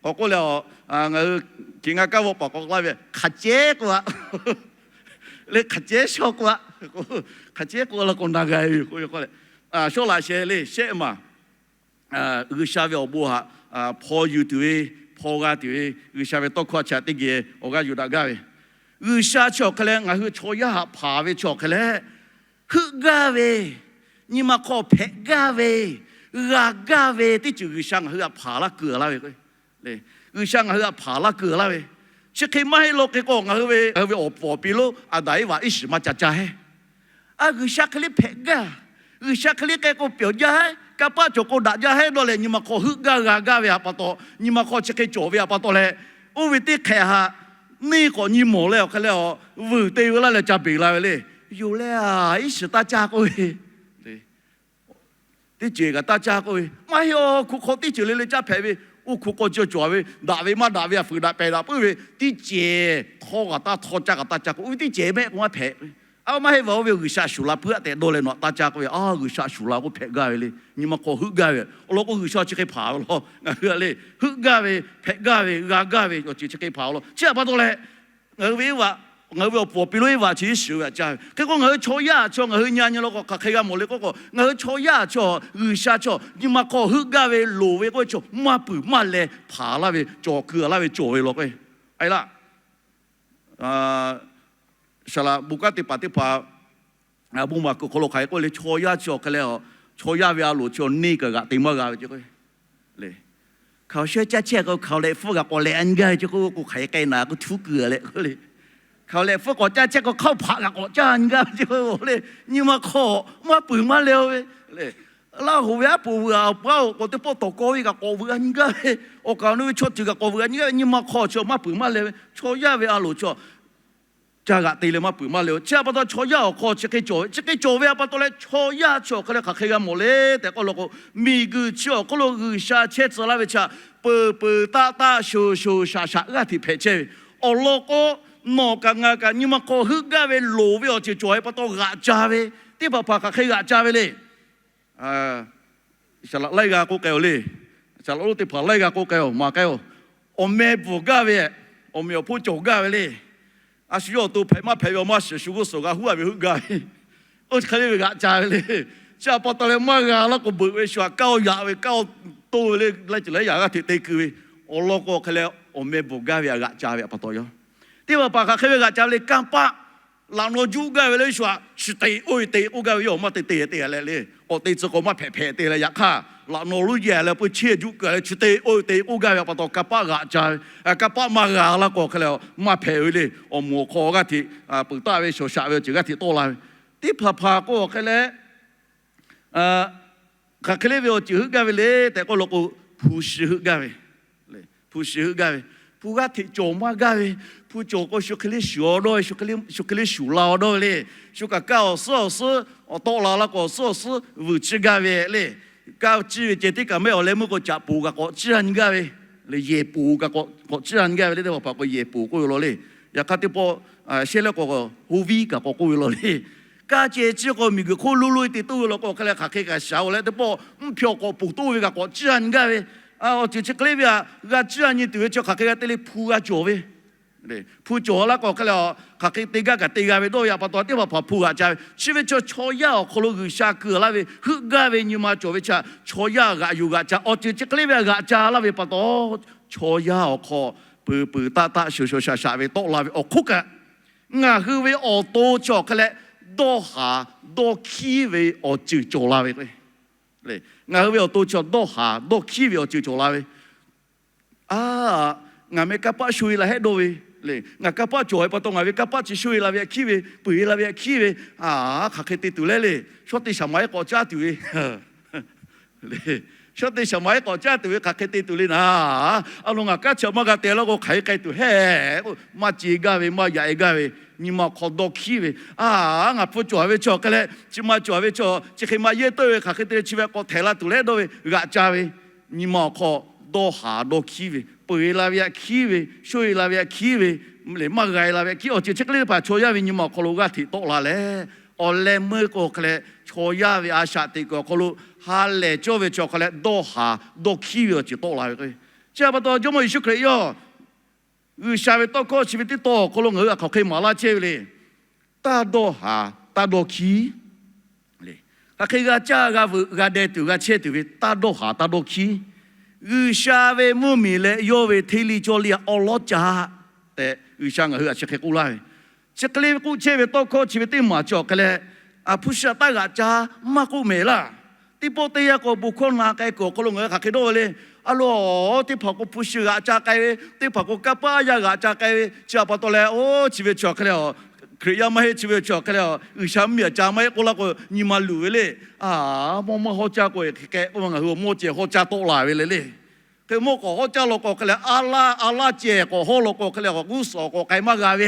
K'awꞈ k'oˆ leh, ngaˬ hui hkiˬ ngaˇ kaˉ vawˆ paˍ k'awꞈ laˇ ve hk'aˬ cehˉ k'oˆ a le, hk'aˬ cehˉ shawˉ k'oˆ a, hk'aˬ cehˉ k'oˆ a law k'o na g'a ve k'oˆ ve k'o leh, shawˉ laꞈ sheh le shehˆ maˬ G'uiˬsha ve awˬ bon htaꞈ hpaw yuˬ tuˬ ve, hpaw g'a tuˬ ve G'uiˬsha ve tawˇ hkawˇ chi htaꞈ teˇ geh awˬ g'aˇ yuˬ daꞈ gaˇ ve. G'uiˬsha chi awˬ hk'e leh ngaˬ hui chaw yaˇ htaꞈ hpanˍ ve chi awˬ hk'e leh, heuˆ gaˇ ve, nyi ma hk'aw hpehꞈ gaˇ ve, g'a gaˇ ve teˇ ceuˬ G'uiˬsha ngaˬ hui htaꞈ hpanˍ laˇ keu laˇ ve. G'uiˬsha ngaˬ hui htaꞈ hpanˍ laˇ keu laˇ ve. Chi hk'e maˇ heˆ law k'o, ngaˬ hui ve, ngaˬ hui ve awˬ puˍ awˬ pi lo Aˍdanˍ Eˇvaꞈ iˉ shiˍ maˇ ca caˇ heˆ. A, G'uiˬsha hk'e le hpehꞈ gaˇ, G'uiˬsha hk'e le k'ai k'o pyawˬ jaˇ heˆ, kanˇ paˆ cawˬ k'o daꞈ jaˇ heˆ dawˇ leh, nyi ma hk'aw heuˆ gaˇ g'a gaˇ ve htaꞈ pa taw, nyi ma hk'aw chi hk'e cawˬ ve htaꞈ pa taw leh, oˇ ve teˇ hk'ehꞈ htaꞈ neˇ k'awꞈ nyi mawˬ leh awˬ hk'e leh a, vuiˬ te ve laˇ leh ca beˬ la ve le. Yoˬ leh a, iˉ shiˍ taˇ caˇ k'oˆ ve teˇ ceuˬ kaꞈ taˇ caˇ k'oˆ ve, maˇ heˆ, awˬ hk'oˆ hk'aw teˇ ceuˬ le le caˇ hpehꞈ ve, oˇ hk'oˆ k'aw cawˬ cawˬ ve, daꞈ ve maˇ daꞈ ve, a fuiˍ daꞈ pehˬ daꞈ puiˉ ve teˇ ceuˬ htawˇ kaꞈ taˇ htawˇ, caˇ kaꞈ taˇ caˇ k'oˆ ve teˇ ceuˬ mehˆ k'o maˇ hpehꞈ ve. A, maˇ heˆ, a, oˇ ve G'uiˬsha shuˍ la puiˉ a tehꞈ dawˇ leh nawˬ htaꞈ taˇ caˇ k'oˆ ve, a, G'uiˬsha shuˍ la k'oˆ hpehꞈ gaˇ ve le. Nyi ma hk'aw heuˆ gaˇ ve awˬ lawn k'o, G'uiˬsha chi hk'e hpanˍ ve law. Ngaˬ hui a le, heuˆ gaˇ ve, hpehꞈ gaˇ ve, g'a gaˇ ve awˬ ceuˬ chi hk'e hpanˍ ve law. Chi htaꞈ pa taw leh, ngaˬ hui ve Eˇvaꞈ, ngaˬ hui ve awˬ puˍ awˬ pi lo Eˇvaꞈ chi iˉ shiˍ ve htaꞈ caˇ ve. Hk'e k'o ngaˬ hui chaw yaˇ chaw ngaˬ hui nyi nyi law k'o hk'aˬ hk'e g'a mawˬ le k'oˆ k'o, ngaˬ hui chaw yaˇ chaw G'uiˬsha chaw nyi ma hk'aw heuˆ gaˇ ve loˍ ve k'oˆ ve chaw maˇ puiˍ maˇ leh hpanˍ laˇ ve, cawˬ keu laˇ ve cawˬ ve law k'o, a laˇ, saˍ laꞈ bon kanˉ te paˍ teˇ hpaˍ bon maˍ kuiˬ hk'aw lo hk'aˬ hk'e k'oˆ le, chaw yaˇ chi awˬ hk'e leh, chaw yaˇ ve a loˍ chi neˇ kaꞈ g'aꞈ te maˇ g'a ve ce k'o le. Hkaoˍ sheh caˇ chehˇ k'o hkaoˍ lehꞈ hpfuhˇ g'a k'awꞈ lehꞈ a nyi gaˇ ve ce k'o, k'o hk'aˬ hk'e k'ai naˍ k'o htuˉ kuiˬ a leh k'o le. Hkaoˍ lehꞈ hpfuhˇ k'awꞈ caˇ chehˇ k'o hkaoˍ hpaꞈ g'a k'awꞈ caˇ a nyi gaˇ ve ce k'o le. Nyi ma hk'aw maˇ puiˍ maˇ leh ve le. Laˇ hoꞈ ve aˉ poꞈ vuiˬ a paˉ oˬ k'awꞈ teˇ pawˆ tawˍ kawˇ ve kaꞈ k'awꞈ vuiˬ a nyi gaˇ ve, awˬ kaˍ awˬ nu ve chaw ceuˬ kaꞈ k'awꞈ vuiˬ a nyi gaˇ ve, nyi ma hk'aw chi maˇ puiˍ maˇ leh ve, chaw yaˇ ve a loˍ chi ca g'aꞈ te leh maˇ puiˍ maˇ leh ve. Chi htaꞈ pa taw chaw yaˇ awˬ hk'aw chi hk'e cawˬ ve, chi hk'e cawˬ ve htaꞈ pa taw leh chaw yaˇ chi awˬ hk'e leh hk'aˬ hk'e g'a mawˬ le tehꞈ k'oˆ law k'o, miˬguiˬ chi awˬ hk'oˆ lo G'uiˬsha chehˇ tcuh laˇ ve chi htaꞈ peuˬ peuˬ taˆ taˆ shoˍ shoˍ shaˍ shaˍ g'aˇ hteꞈ hpehꞈ chehˇ ve. Awˬ lawn k'o, nawˬ kaꞈ ngaˬ kaꞈ nyi ma hk'aw heuˆ gaˇ ve loˍ ve awˬ ceuˬ cawˬ ve pa taw g'aꞈ ca ve, teˇ hpaˍ hpaˍ hk'aˬ hk'e g'aꞈ ca ve le. Saˍ laꞈ laiˇ g'a k'oˆ k'ai-oˬ le. Saˍ laꞈ lonˉ teˇ hpaˍ laiˇ g'a k'oˆ k'ai-oˬ, maˍ k'ai-oˬ. Awˬ meh bvuhˬ gaˇ ve, awˬ meꞈ awˬ hponˇ cawˬ gaˇ ve le. A shu yawˇ awˬ to hpehꞈ maˇ hpehꞈ ve awˬ maˇ shiˍ shu g'uˇ suhˍ g'a huˉ a ve heuˆ gaˇ ve, oˇ hk'e le ve g'aꞈ ca ve le. Chi htaꞈ pa taw leh maˇ g'a laˇ k'o beuꞈ ve shu htaꞈ kaˇ-oˆ yaꞈ ve, kaˇ-oˆ toˇ ve le, laiˉ ceuˬ laiˉ yaꞈ g'aˇ hteꞈ te keu ve. Awˬ lawn k'o hk'e leh awˬ meh bvuhˬ gaˇ ve htaꞈ g'aꞈ ca ve htaꞈ pa taw yoˬ. Teˇ hpaˍ hpaˍ hk'aˬ hk'e ve g'aꞈ ca ve le. Kanˇ paˆ laꞈ naw juˆ gaˇ ve le, shu htaꞈ chi te oˇ ve te k'oˆ gaˇ ve, yawˇ maˇ te te te leh le. K'awꞈ te tcuh k'o maˇ hpehꞈ hpehꞈ te leh, yaꞈ hk'aˇ laꞈ naw lonˉ yehˬ leh pui chehˇ juˆ keu leh chi te oˇ ve te k'oˆ gaˇ ve htaꞈ pa taw kanˇ paˆ g'aꞈ ca ve. Kanˇ paˆ maˇ g'a laˇ k'o hk'e leh maˇ hpehꞈ ve le. Awˬ moˍ awˬ hk'aw g'aˇ hteꞈ peuˬ taˆ ve shawˍ shaꞈ ve awˬ ceuˬ g'aˇ hteꞈ tawˆ la ve. Teˇ hpaˍ hpaˍ k'o hk'e leh hk'aˬ hk'e le ve awˬ ceuˬ heuˆ gaˇ ve le tehꞈ k'oˆ law k'o, hpu shi heuˆ gaˇ ve. Hpu shi heuˆ gaˇ ve, hpu g'aˇ hteꞈ cawˬ maˇ gaˇ ve, hpu cawˬ k'o shu hk'e le shuˍ aw dawˇ ve, shu hk'e le shuˍ la aw dawˇ ve le. Shu kaꞈ kaˇ awˬ suhˉ awˬ suhˉ awˬ tawˆ la laˇ k'o awˬ suhˉ awˬ suhˉ vuiˬ ciˇ gaˇ ve le. Kaˇ ciˇ ve ceh teˇ kaꞈ mehˆ awˬ leh meuˇ k'o caꞈ poˍ kaꞈ k'awꞈ ciˇ a nyi gaˇ ve le. Yehˬ poˍ kaꞈ k'awꞈ ciˇ a nyi gaˇ ve le. Teˇ hpaˍ hpaˍ k'o yehˬ poˍ k'oˆ ve law le. Yaꞈ hk'aˇ teˇ pawˆ shehˇ leh k'o, hoˇ viˉ kaꞈ k'awꞈ k'oˆ ve law le. Kaˇ ceh ciˇ k'o miˬguiˬ hk'oˆ lo lo e te toˇ ve law k'o hk'e leh hk'aˬ hk'e kaꞈ shaˍ-oˬ leh teˇ pawˆ mvuhˇ hpyaw k'awꞈ poˬ toˇ ve kaꞈ k'awꞈ ciˇ a nyi gaˇ ve. Awˬ ceuˬ chi hk'e le ve htaꞈ g'a ciˇ a nyi tuˬ ve chi hk'aˬ hk'e g'a te le, hpu g'a cawˬ ve. Hpu cawˬ laˇ k'o hk'e leh hk'aˬ hk'e te gaˇ kaꞈ te g'a ve dawˇ ve htaꞈ pa taw teˇ hpaˍ hpaˍ hpu g'aꞈ ca ve. Chi ve chaw chaw yaˇ awˬ hk'aw lo G'uiˬsha keu laˇ ve heuˆ gaˇ ve nyi ma cawˬ ve chi htaꞈ chaw yaˇ g'aꞈ yuˬ g'aꞈ ca. Awˬ ceuˬ chi hk'e le ve htaꞈ g'aꞈ ca laˇ ve pa taw, chaw yaˇ awˬ hk'aw peuˬ peuˬ taˆ taˆ shawˍ shawˍ shaꞈ shaꞈ ve tawˆ la ve awˬ hk'oˆ kaꞈ, ngaˬ hui ve awˬ to chi awˬ hk'e leh dawˇ haˍ dawˇ hkiˉ ve awˬ ceuˬ cawˬ la ve k'o, ngaˬ hui ve awˬ to chi dawˇ haˍ dawˇ hkiˉ ve awˬ ceuˬ cawˬ la ve. A, ngaˬ meh kanˇ paˆ sho e la hehˆ dawˇ ve, Ngaˬ kanˇ paˆ cawˬ ve pa taw, ngaˬ ve kanˇ paˆ chi shoˆ e la ve htaꞈ hkiˉ ve, peuˬ e la ve htaꞈ hkiˉ ve, a, hk'aˬ hk'e te tuˬ le le. Shawˉ teˇ shaˍ maˍ ehˉ k'awꞈ caˉ tuˬ ve, shawˉ teˇ shaˍ maˍ ehˉ k'awꞈ caˉ tuˬ ve hk'aˬ hk'e te tuˬ le naˍ. A lo ngaˬ kanˉ chi maˇ g'a te laˇ k'o, hk'aˬ hk'e k'ai tuˬ hehˉ. Maˇ ce gaˇ ve, maˇ yaꞈ e gaˇ ve, nyi ma awˬ hk'aw dawˇ hkiˉ ve, a, ngaˬ hpu cawˬ ve chaw hk'e leh chi ma cawˬ ve chaw chi hk'e maˇ yehˇ teuˆ ve, hk'aˬ hk'e te leh chi ve k'awꞈ htehꞈ la tuˬ leh dawˇ ve g'aꞈ ca ve, nyi ma awˬ hk'aw dawˇ haˍ dawˇ hkiˉ ve, peuˬ e la ve htaꞈ hkiˉ ve, shoˆ e la ve htaꞈ hkiˉ ve, leh maˇ g'a e la ve htaꞈ hkiˉ, awˬ ceuˬ chi hk'e le teˇ hpaˍ chaw yaˇ ve nyi ma awˬ hk'aw lo g'aˇ hteꞈ tawˆ la leh, awˬ leh meuˇ k'o hk'e leh chaw yaˇ ve a shaꞈ teꞈ kuiˬ awˬ hk'aw lo ha lehˬ cawˇ ve chaw hk'e leh dawˇ haˍ dawˇ hkiˉ ve awˬ ceuˬ tawˆ la ve k'o, chi htaꞈ pa taw Jawˇmawˇ Yeˍsuˆ Hkriꞈ yawˇ G'uiˬsha ve tawˇ hkawˇ chi ve teˇ tawˇ awˬ hk'aw lo ngaˬ hui htaꞈ hk'aˬ hk'e maˍ laˇ chehˇ ve le. Taˇ dawˇ haˍ taˇ dawˇ hkiˉ. Hk'aˬ hk'e g'a caˇ g'a veuꞈ g'a deh tuˬ g'a chehˇ tuˬ ve taˇ dawˇ haˍ taˇ dawˇ hkiˉ. G'uiˬsha ve mvuhˇmiˬ leh yawˇ ve hteˇ liˇ cawˇ liˇ htaꞈ awˉ lawˉ caˇ tehꞈ G'uiˬsha ngaˬ hui htaꞈ chi hk'e k'oˆ laˇ ve. Chi hk'e le k'oˆ chehˇ ve tawˇ hkawˇ chi ve teˇ maˬ chi awˬ hk'e leh, a, hpu shi htaꞈ taˇ g'aꞈ ca maˇ k'oˆ mehˍ laˇ. Teˇ pawˆ teˇ yanˇ k'o bon hkawˇ na k'ai kuiˬ awˬ hk'aw lo ngaˬ hui hk'aˬ hk'e dawˇ ve le. A lo, teˇ hpaˍ k'o hpu shi g'aꞈ ca k'ai ve, teˇ hpaˍ k'o kanˇ paˆ yaˇ g'aꞈ ca k'ai ve, chi htaꞈ pa taw leh, oˇ chi ve chi awˬ hk'e leh, Hkriꞈ yaˇ maˇ heˆ chi ve chi awˬ hk'e leh, G'uiˬsha mvuhˇmiˬ htaꞈ ca maˇ heˆ k'oˆ laˇ k'o nyi ma luˬ ve le. A, mawˇ maˇ hawˉ caˇ k'o hk'e k'o ngaˬ hui awˬ mawˇ cehˬ hawˉ caˇ tawˆ la ve le le. Hk'e mawˇ k'awꞈ hawˉ caˇ law k'o hk'e leh, a laˇ a laˇ cehˬ k'awꞈ hawˉ law k'o hk'e leh, g'uˇ suhˍ k'awꞈ k'ai maˇ g'a ve,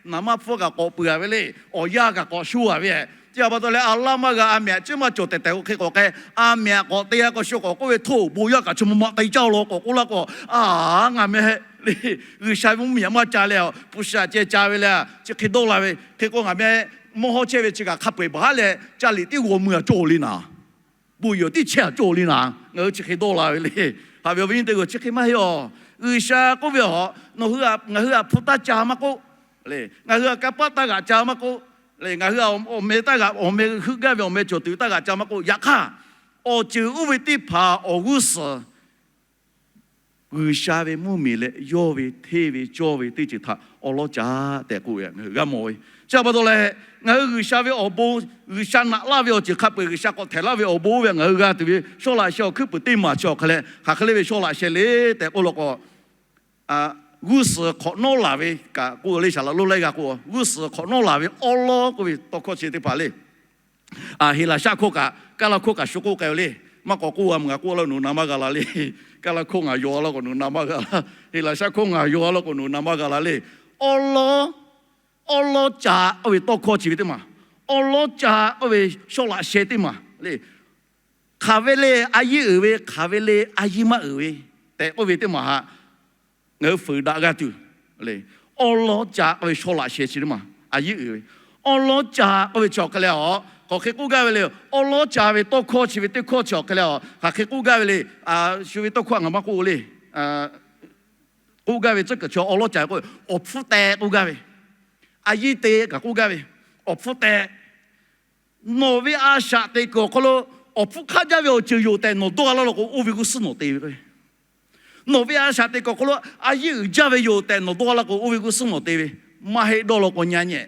naˍ manˇ hpfuhˇ kaꞈ k'awꞈ peuˬ a ve le. Awˬ yanˇ kaꞈ k'awꞈ sho a ve, chi htaꞈ pa taw leh a laˇ maˇ g'a, a mehꞈ chiˉ maˇ cawˬ tehꞈ tehꞈ k'o hk'e k'awꞈ k'ai, a mehꞈ k'awꞈ te g'a k'o sho k'awꞈ k'oˆ ve, htoˇ bon yaˇ kaꞈ chi ma ma te caˇ law k'awꞈ k'oˆ laˇ k'o, a, ngaˬ meh le, G'uiˬsha ve mvuhˇmiˬ htaꞈ maˇ ca leh, hpu shi htaꞈ ceh ca ve le, chi hk'e dawˇ la ve. Hk'e k'o ngaˬ meh mawˇ hawˉ chehˇ ve chi kaꞈ hk'a peu eˬ baˬ haˉ leh ca liꞈ tiˉ g'aw mui a cawˇ le naˍ. Bon yehˬ tiˉ chehˇ a cawˇ le naˍ. Ngaˬ hui chi hk'e dawˇ la ve le. Haꞈ ve awˬ viˉ nyi teˇ g'aˇ, chi hk'e maˇ heˆ awˬ. G'uiˬsha k'oˆ ve, a, nawˬ hui, ngaˬ hui htaꞈ hpu taˇ ca maˇ k'oˆ, ngaˬ hui htaꞈ kanˇ paˆ taˇ g'aꞈ ca maˇ k'oˆ, ngaˬ hui awˬ meh taˇ g'aꞈ, awˬ meh heuˆ gaˇ ve awˬ meh cawˬ tuˬ taˇ g'aꞈ ca maˇ k'oˆ, yaꞈ hk'aˇ awˬ ceuˬ oˇ ve teˇ hpaˍ awˬ g'uˇ suhˍ G'uiˬsha ve mvuhˇmiˬ leh yawˇ ve hteˇ ve cawˇ ve teˇ ceuˬ htaꞈ awˉ lawˉ ca tehꞈ k'oˆ ve ngaˬ hui g'a mawˬ ve. Chi htaꞈ pa taw leh, ngaˬ hui G'uiˬsha ve awˬ bon, G'uiˬsha naꞈ laˇ ve awˬ ceuˬ hk'a peu eˬ G'uiˬsha k'awꞈ htehꞈ laˇ ve awˬ bon oˇ ve ngaˬ hui g'a tuˬ ve shawˉ laꞈ sheh awˬ hkuiˉ puiˍ teˇ maˬ chi awˬ hk'e leh hk'aˬ hk'e le ve shawˉ laꞈ sheh le tehꞈ k'oˆ law k'o, g'uˇ suhˍ hk'awꞈ nawˉ laˬ ve kaꞈ k'oˆ le, shaˍ laꞈ lonˉ laiˉ g'a k'o, g'uˇ suhˍ hk'awꞈ nawˉ laˬ ve awˉ lawˉ k'oˆ ve tawˇ hkawˇ chi teˇ hpaˍ le. Heˍlaˍsaˆ hkawˇ kaꞈ Kaˇlaˇ hkawˇ kaꞈ shu k'oˆ k'ai ve le. Maˇ k'awꞈ k'oˆ a mvuhˇ g'a k'oˆ laˇ, nawˬ na maˇ g'a la le. Kaˇlaˇ hkawˇ ngaˬ yaw laˇ k'o nawˬ na maˇ g'a la. Heˍlaˍsaˆ hkawˇ ngaˬ yaw laˇ k'o nawˬ na maˇ g'a la le. Awˉ lawˉ, awˉ lawˉ ca k'oˆ ve tawˇ hkawˇ chi ve teˇ maˬ, awˉ lawˉ ca k'oˆ ve shawˉ laꞈ sheh teˇ maˬ le. Hk'aˬ ve le a yiˇ uiˍ ve, hk'aˬ ve le a yiˇ maˇ uiˍ ve tehꞈ k'oˆ ve teˇ maˬ haꞈ ngaˬ hui fuiˍ daꞈ g'a tuˬ le. Awˉ lawˉ ca k'oˆ ve shawˉ laꞈ sheh chi teˇ maˬ a yiˇ uiˍ ve, awˉ lawˉ ca k'oˆ ve chi awˬ hk'e leh a, hk'aˬ hk'e k'oˆ gaˇ ve le. Awˉ lawˉ ca ve tawˇ hkawˇ chi ve teˇ hkawˇ chi awˬ hk'e leh a, hk'aˬ hk'e k'oˆ gaˇ ve le. Shu ve tawˇ hkawˇ ngaˬ maˇ k'oˆ le. K'oˆ gaˇ ve tcuhˉ kuiˬ chi awˉ lawˉ ca ve k'oˆ ve awˬ hpfuhˇ teh k'oˆ gaˇ ve, a yiˇ te kaꞈ k'oˆ gaˇ ve, awˬ hpfuhˇ teh. Nawˬ ve a shaꞈ teꞈ kuiˬ awˬ hk'aw lo awˬ hpfuhˇ hk'aˇ jaˇ ve awˬ ceuˬ yoˬ tehꞈ nawˬ dawˇ a laˇ law k'o, oˇ ve g'uˇ suhˉ nawˬ te ve k'o, nawˬ ve a shaꞈ teꞈ kuiˬ awˬ hk'aw lo a yiˇ uiˍ jaˇ ve yoˬ tehꞈ nawˬ dawˇ a laˇ k'o, oˇ ve g'uˇ suhˉ nawˬ te ve. Maˇ heˆ dawˇ law k'o nyi a nyi,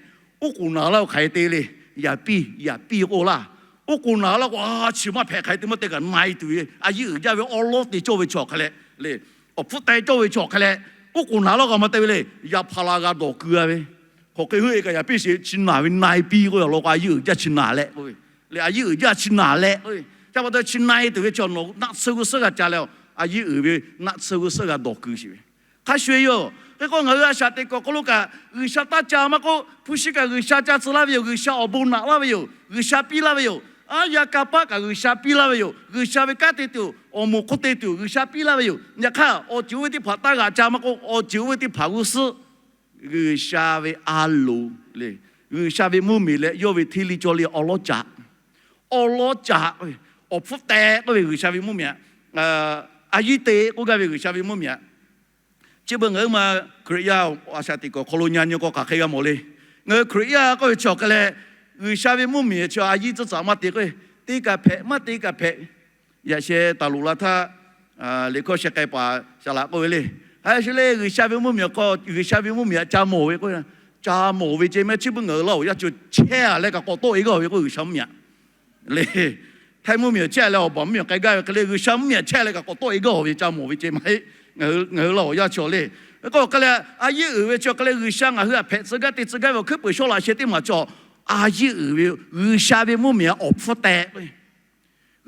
oˉ k'oˍ naˍ laˇ k'o hk'aˬ hk'e te le. Yaˍ piˇ, yaˍ piˇ k'oˆ laˇ. Oˉ k'oˍ naˍ laˇ k'o, a, chi maˇ hpehꞈ hk'aˬ hk'e te maˇ te kaꞈ na e tuˬ ve, a yiˇ uiˍ jaˇ ve awˉ lawˉ te cawˇ ve chi awˬ hk'e leh le, awˬ hpfuhˇ teh cawˇ ve chi awˬ hk'e leh, oˉ k'oˍ naˍ laˇ k'o a ma te ve le. Yaꞈ hpaˍ laꞈ g'a dawˬ keu a ve, hk'aˬ hk'e hui e kaꞈ yaˍ piˇ sheˍ, chi naˍ ve na e piˇ k'oˆ ve awˬ lawn k'o, a yiˇ uiˍ jaˇ chi naˍ leh k'oˆ ve le. A yiˇ uiˍ jaˇ chi naˍ leh k'oˆ ve, chi pa taw chi na e tuˬ ve chi nawˬ naˆ tsuhˇ g'uˇ suhˉ g'a ca leh, a yiˇ uiˍ ve naˆ tsuhˇ g'uˇ suhˉ g'a dawˬ keu sheˍ ve. Hk'a shuˍ e yoˬ. Hk'e k'o ngaˬ hui a shaꞈ teꞈ kuiˬ awˬ hk'aw lo kaꞈ G'uiˬsha taˇ ca maˇ k'oˆ, hpu shi kaꞈ G'uiˬsha ca tcuh laˇ ve yoˬ. G'uiˬsha awˬ bon naꞈ laˇ ve yoˬ. G'uiˬsha piˇ laˇ ve yoˬ. Aˉ yaˇ kanˇ paˆ kaꞈ G'uiˬsha piˇ laˇ ve yoˬ. G'uiˬsha ve kanˉ te tuˬ, awˬ moˍ hk'oˆ te tuˬ G'uiˬsha piˇ laˇ ve yoˬ. Yaꞈ hk'aˇ awˬ ceuˬ oˇ ve teˇ hpaˍ taˇ g'aꞈ ca maˇ k'oˆ, awˬ ceuˬ oˇ ve teˇ hpaˍ g'uˇ suhˉ G'uiˬsha ve a loˍ le, G'uiˬsha ve mvuhˇmiˬ leh yawˇ ve hteˇ liˇ cawˇ liˇ awˉ lawˉ ca, awˉ lawˉ ca, awˬ hpfuhˇ teh k'oˆ ve G'uiˬsha ve mvuhˇmiˬ a, a yiˇ te k'oˆ gaˇ ve G'uiˬsha ve mvuhˇmiˬ a. Chi beuꞈ ngaˬ hui ma Hkriꞈ yaˇ a shaꞈ teꞈ kuiˬ awˬ hk'aw lo nyi a nyi k'o hk'aˬ hk'e g'a mawˬ le. Ngaˬ hui Hkriꞈ yaˇ k'oˆ ve chi awˬ hk'e leh, G'uiˬsha ve mvuhˇmiˬ chi a yiˇ tcuhˉ tcuhˉ maˇ te k'o, te kaꞈ hpehꞈ maˇ te kaꞈ hpehꞈ. Yaꞈ sheh taˍ loˍ la htaˇ, liꞈ hkawˇ sheh k'ai paˍ shaˍ laꞈ k'oˆ ve le. Hk'a shuˍ le G'uiˬsha ve mvuhˇmiˬ awˬ hk'aw G'uiˬsha ve mvuhˇmiˬ htaꞈ ca mawˬ ve k'o, ca mawˬ ve ceh meh chi beuꞈ ngaˬ hui Laˇ huˍ yaˇ chaw chehˇ a leh kaꞈ k'awꞈ tawˆ e gaˇ ve k'o G'uiˬsha mvuhˇmiˬ a le. Htaiˇ mvuhˇmiˬ chehˇ leh awˬ baˬ mvuhˇmiˬ k'ai gaˇ ve hk'e le, G'uiˬsha mvuhˇmiˬ chehˇ leh kaꞈ k'awꞈ tawˆ e gaˇ ve ca mawˬ ve ceh maˇ heˆ. Ngaˬ hui Laˇ huˍ yaˇ chaw le. K'o hk'e leh a yiˉ uiˍ ve chi hk'e leh G'uiˬsha ngaˬ hui htaꞈ hpehꞈ tcuh gaˇ te tcuh gaˇ ve awˬ hkuiˉ puiˍ shawˉ laꞈ sheh teˇ maˬ cawˬ. A yiˉ uiˍ ve G'uiˬsha ve mvuhˇmiˬ awˬ hpfuhˇ teh k'oˆ ve,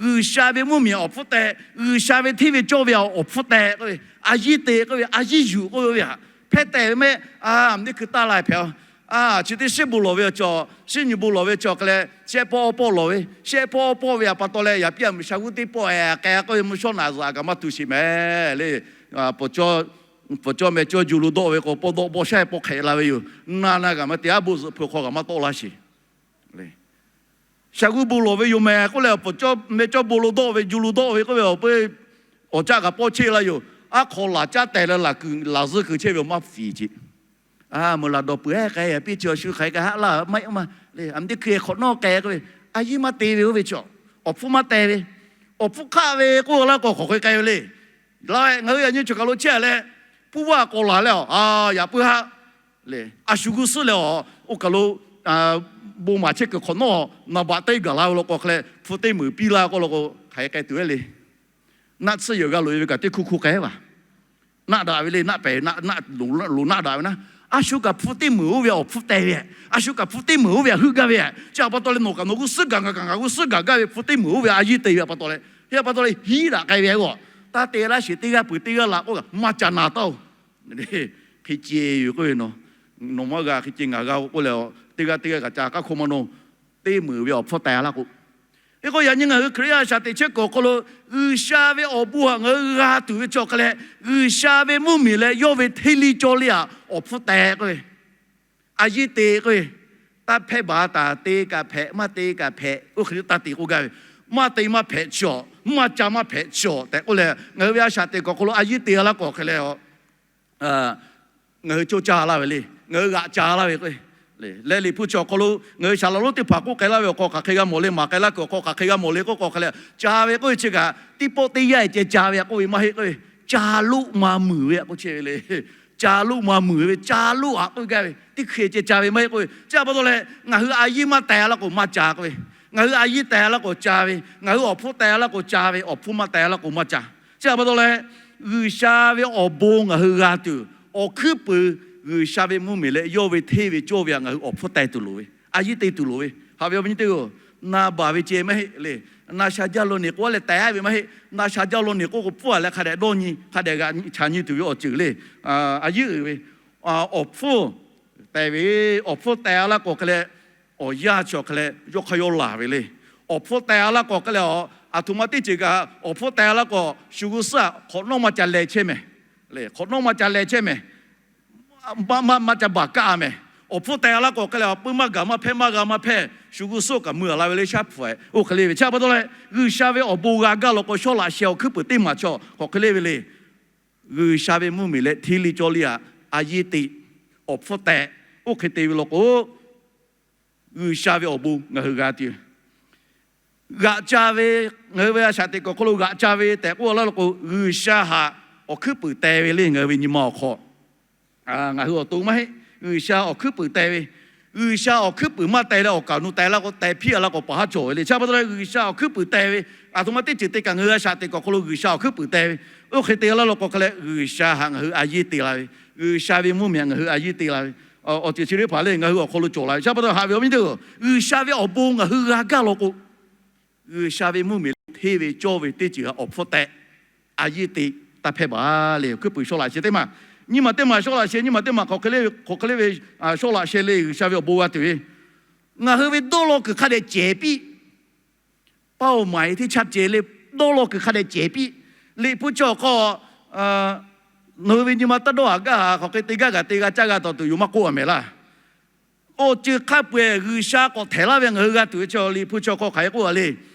G'uiˬsha ve mvuhˇmiˬ awˬ hpfuhˇ teh, G'uiˬsha ve hteˇ ve cawˇ ve awˬ hpfuhˇ teh k'oˆ ve, a yiˉ te k'oˆ ve, a yiˉ yuˬ k'oˆ ve, hpehˇ tehˬ ve mehˆ, a, teˇ hkui taˇ la hpehꞈ a. Chi teˇ shiˉ bon lawˬ ve awˬ cawˬ, shiˉ nyi bon lawˬ ve cawˬ hk'e leh shehˆ pawˆ awˇ pawˆ lawˬ ve, shehˆ pawˆ awˇ pawˆ ve a pa taw leh yaꞈ piˇ a muiˬ sha g'uˇ teˇ pawˆ e k'ai k'oˆ ve mvuhˇ shawˉ naꞈ zuhꞈ kaꞈ maˇ tu sheˍ mehˍ le. Pawˬ cawˇ meh cawˇ ju lo dawˆ ve k'o, pawˇ dawˆ pawˇ shaˉ pawˇ hk'ehꞈ la ve yoˬ. Na na kaꞈ maˇ te, aˉ bon zuhꞈ hpu hk'aw kaꞈ maˇ tawˆ laˇ sheˍ. Sha g'uˇ bon lawˬ ve yoˬ mehˍ k'oˆ leh, pawˬ cawˇ meh cawˇ bon lo dawˆ ve, ju lo dawˆ ve k'oˆ ve awˬ peuˇ awˬ caˆ kaꞈ pawˇ cheˇ la yoˬ. Aˉ hk'aw laˬ caˉ tehˬ leh laˬ kuiˬ laˬ zuh kuiˬ chehˇ ve awˬ maˇ fiˍ ce. A, meuꞈ laˬ dawˬ peuˬ ehˉ k'ai piˇ chi awˬ shu hk'aˬ hk'e kaꞈ haˆ laˇ maˇ heˆ maˇ le. A, teˇ hkui hk'awꞈ nawˉ k'ai k'oˆ ve, a yiˉ maˇ te ve oˇ ve cawˬ. Awˬ hpfuhˇ maˇ teh ve, awˬ hpfuhˇ hk'aˆ ve k'oˆ laˇ k'o hk'aˬ hk'e k'ai ve le. Laˇ, ngaˬ hui yaꞈ nyi choˬ kaˬ lo chehˇ leh, hpuˇ vaˇ k'awꞈ laˬ leh a, yaꞈ puiˉ haˆ le. A shu g'uˇ suhˉ leh a, oˇ kaˬ lo bon maˍ chehˇ kuiˬ hk'awꞈ nawˉ naˍ baꞈ teˇ gaˬ la ve law k'o hk'e leh hpu teˇ meunˍ piˇ laˇ k'oˆ law k'o, hk'aˬ hk'e k'ai tuˬ ve le. Naˆ tsuhˇ yehˬ g'a loꞈ e ve kaꞈ teˇ hkuˇ hkuˇ k'ai vaˬ. Naˆ daꞈ ve le, naˆ pehˍ, loˍ naˆ daꞈ ve naˆ. A shu kaꞈ hpu teˇ meunˍ oˇ ve awˬ hpfuhˇ teh ve, a shu kaꞈ hpu teˇ meunˍ oˇ ve htaꞈ heuˆ gaˇ ve. Chi a pa taw leh nawˬ kaꞈ nawˬ g'uˇ suhˉ gaˬ ngaˬ kaꞈ ngaˬ g'uˇ suhˉ gaˬ gaˇ ve hpu teˇ meunˍ oˇ ve a yiˉ te ve a pa taw leh, chi a pa taw leh hiˉ daꞈ k'ai ve k'o, taˇ te laˇ sheˍ teˇ g'aˇ peuˬ teˇ g'aˇ laꞈ k'oˆ kaꞈ maˇ ca na taˇ oˬ. Hk'e ce yoˬ k'oˆ ve, nawˬ maˇ g'a hk'e ce ngaˬ g'a k'oˆ leh, teˇ g'aˇ teˇ g'aˇ kaꞈ ca k'aˉ hk'oˆ maˇ nawˬ, teˇ meunˍ ve awˬ hpfuhˇ teh laˇ k'o. Hk'e k'o yaꞈ nyi ngaˬ hui Hkriꞈ yaˇ shaꞈ teꞈ chehˇ kuiˬ awˬ hk'aw lo G'uiˬsha ve awˬ bon htaꞈ ngaˬ hui g'a tuˬ ve chi awˬ hk'e leh, G'uiˬsha ve mvuhˇmiˬ leh yawˇ ve hteˇ liˇ cawˇ liˇ htaꞈ awˬ hpfuhˇ teh k'oˆ ve, a yiˉ te k'oˆ ve, taˇ hpehˇ baˬ taˍ, te kaꞈ hpehꞈ, maˇ te kaꞈ hpehꞈ, oˇ hk'e te taˇ te k'oˆ gaˇ ve, maˇ te maˇ hpehꞈ chi awˬ, maˇ ca maˇ hpehꞈ chi awˬ tehꞈ k'oˆ leh, ngaˬ hui ve a shaꞈ teꞈ kuiˬ awˬ hk'aw lo a yiˉ te laˇ k'o hk'e leh, ngaˬ hui coˇ caˇ laˇ ve le, ngaˬ hui g'aꞈ ca laˇ ve k'o, leh Liꞈ hpu chi awˬ hk'aw lo ngaˬ hui shaˍ laꞈ lonˉ teˇ hpaˍ k'oˆ k'ai laˇ ve awˬ hk'aw hk'aˬ hk'e g'a mawˬ le, maˍ k'ai laˇ kuiˬ awˬ hk'aw hk'aˬ hk'e g'a mawˬ le k'oˆ k'o hk'e leh, ca ve k'oˆ ve chi kaꞈ teˇ pawˆ teˇ yanˇ ceh ca ve a k'oˆ ve maˇ heˆ k'oˆ ve, ca loˆ ma muiˬ ve a k'oˆ chehˇ ve le. Ca loˆ ma muiˬ ve, ca loˆ a k'oˆ gaˇ ve, teˇ hk'e ceh ca ve maˇ heˆ k'oˆ ve. Chi a pa taw leh ngaˬ hui a yiˉ maˇ teh laˇ k'o maˇ ca k'oˆ ve, ngaˬ hui a yiˉ teh laˇ k'o ca ve, ngaˬ hui awˬ hpfuhˇ teh laˇ k'o ca ve, awˬ hpfuhˇ maˇ teh laˇ k'o maˇ ca. Chi a pa taw leh G'uiˬsha ve awˬ bon ngaˬ hui g'a tuˬ, awˬ hkuiˉ puiˍ G'uiˬsha ve mvuhˇmiˬ leh yawˇ ve hteˇ ve cawˇ ve htaꞈ ngaˬ hui awˬ hpfuhˇ teh tuˬ loˍ ve, a yiˉ te tuˬ loˍ ve. Haꞈ ve awˬ viˉ nyi teˇ-oˬ, na baˬ ve ceh maˇ heˆ le. Na sha jaˇ lo neˬ k'oˆ leh teh ve maˇ heˆ. Na sha jaˇ lo neˬ k'oˆ k'o pfuhˇ a leh hk'a dehꞈ dawˇ nyi, hk'a dehꞈ g'aꞈ nyi chaꞈ nyi tuˬ ve awˬ ceuˬ le. A yiˉ uiˍ ve, awˬ hpfuhˇ teh ve, awˬ hpfuhˇ teh laˇ k'o hk'e leh, awˬ yanˇ chi awˬ hk'e leh yawˇ hk'aˇ yawˇ laˬ ve le. Awˬ hpfuhˇ teh laˇ k'o hk'e leh, a htoꞈ ma teˇ ceuˬ kaꞈ awˬ hpfuhˇ teh laˇ k'o shu g'uˇ suhˉ hk'awꞈ nawˉ maˇ ca leh chehˇ mehˍ. Hk'awꞈ nawˉ maˇ ca leh chehˇ mehˍ. Maˇ ca baˬ kaˆ mehˍ. Awˬ hpfuhˇ teh laˇ k'o hk'e leh, awˬ pui maˇ gaˬ maˇ hpehˇ, maˇ g'a maˇ hpehˇ, shu g'uˇ suhˉ kaꞈ mui a la ve le, shaˉ hpu e oˇ hk'e le ve. Chi a pa taw leh G'uiˬsha ve awˬ bon g'a gaˇ law k'o, shawˉ laꞈ sheh awˬ hkuiˉ puiˍ teˇ maˬ chi hk'aˬ hk'e le ve le. G'uiˬsha ve mvuhˇmiˬ leh hteˇ liˇ cawˇ liˇ htaꞈ a yiˉ te, awˬ hpfuhˇ teh, oˇ hk'e te ve law k'o, G'uiˬsha ve awˬ bon ngaˬ hui g'a tuˬ g'aꞈ ca ve, ngaˬ hui ve a shaꞈ teꞈ kuiˬ awˬ hk'aw lo g'aꞈ ca ve tehꞈ k'oˆ laˇ law k'o, G'uiˬsha htaꞈ awˬ hkuiˉ puiˍ teh ve le. Ngaˬ hui ve nyi ma awˬ hk'aw, ngaˬ hui awˬ to maˇ heˆ. G'uiˬsha awˬ hkuiˉ puiˍ teh ve, G'uiˬsha awˬ hkuiˉ puiˍ maˇ teh leh awˬ kaˍ nu teh laˇ k'o, teh hpiˇ a laˇ k'o paˍ haˉ cawˬ ve le. Chi a pa taw leh G'uiˬsha awˬ hkuiˉ puiˍ teh ve, a htoꞈ ma teˇ ceuˬ te kaꞈ ngaˬ hui a shaꞈ teꞈ kuiˬ awˬ hk'aw lo G'uiˬsha awˬ hkuiˉ puiˍ teh ve, oˇ hk'e te laˇ law k'o hk'e leh G'uiˬsha htaꞈ ngaˬ hui a yiˉ te la ve, G'uiˬsha ve mvuhˇmiˬ ngaˬ hui a yiˉ te la ve, awˬ ceuˬ chi teˇ hpaˍ le ngaˬ hui awˬ hk'aw lo cawˬ la ve. Chi a pa taw haꞈ ve awˬ viˉ teˇ-oˬ, G'uiˬsha ve awˬ bon ngaˬ hui g'a gaˇ law k'o, G'uiˬsha ve mvuhˇmiˬ leh hteˇ ve cawˇ ve teˇ ceuˬ htaꞈ awˬ hpfuhˇ teh, a yiˉ te, taˇ hpehˇ baˬ le. Awˬ hkuiˉ puiˍ shawˉ laꞈ sheh teˇ maˬ, nyiˇ maˬ teˇ maˬ shawˉ laꞈ sheh, nyiˇ maˬ teˇ maˬ hk'aˬ hk'e le ve, hk'aˬ hk'e le ve shawˉ laꞈ sheh le G'uiˬsha ve awˬ bon g'a tuˬ ve, ngaˬ hui ve dawˇ law kuiˬ hk'a dehꞈ cehˬ piˇ. Paˇ oˬ maˍ e teˇ chaˇ ceh le, dawˇ law kuiˬ hk'a dehꞈ cehˬ piˇ. Liꞈ hpu chi awˬ hk'aw, nawˬ hui ve nyi ma taˇ dawˇ haˍ gaˇ haˍ, hk'aˬ hk'e te gaˇ kaꞈ te g'a caˇ g'a taˍ tuˬ yoˬ maˇ k'oˆ a mehˍ laˇ. Awˬ ceuˬ hk'a peu-eˬ G'uiˬsha k'awꞈ htehˍ laˇ ve ngaˬ hui g'a tuˬ ve chi Liꞈ hpu chi awˬ hk'aw hk'aˬ hk'e k'oˆ a le.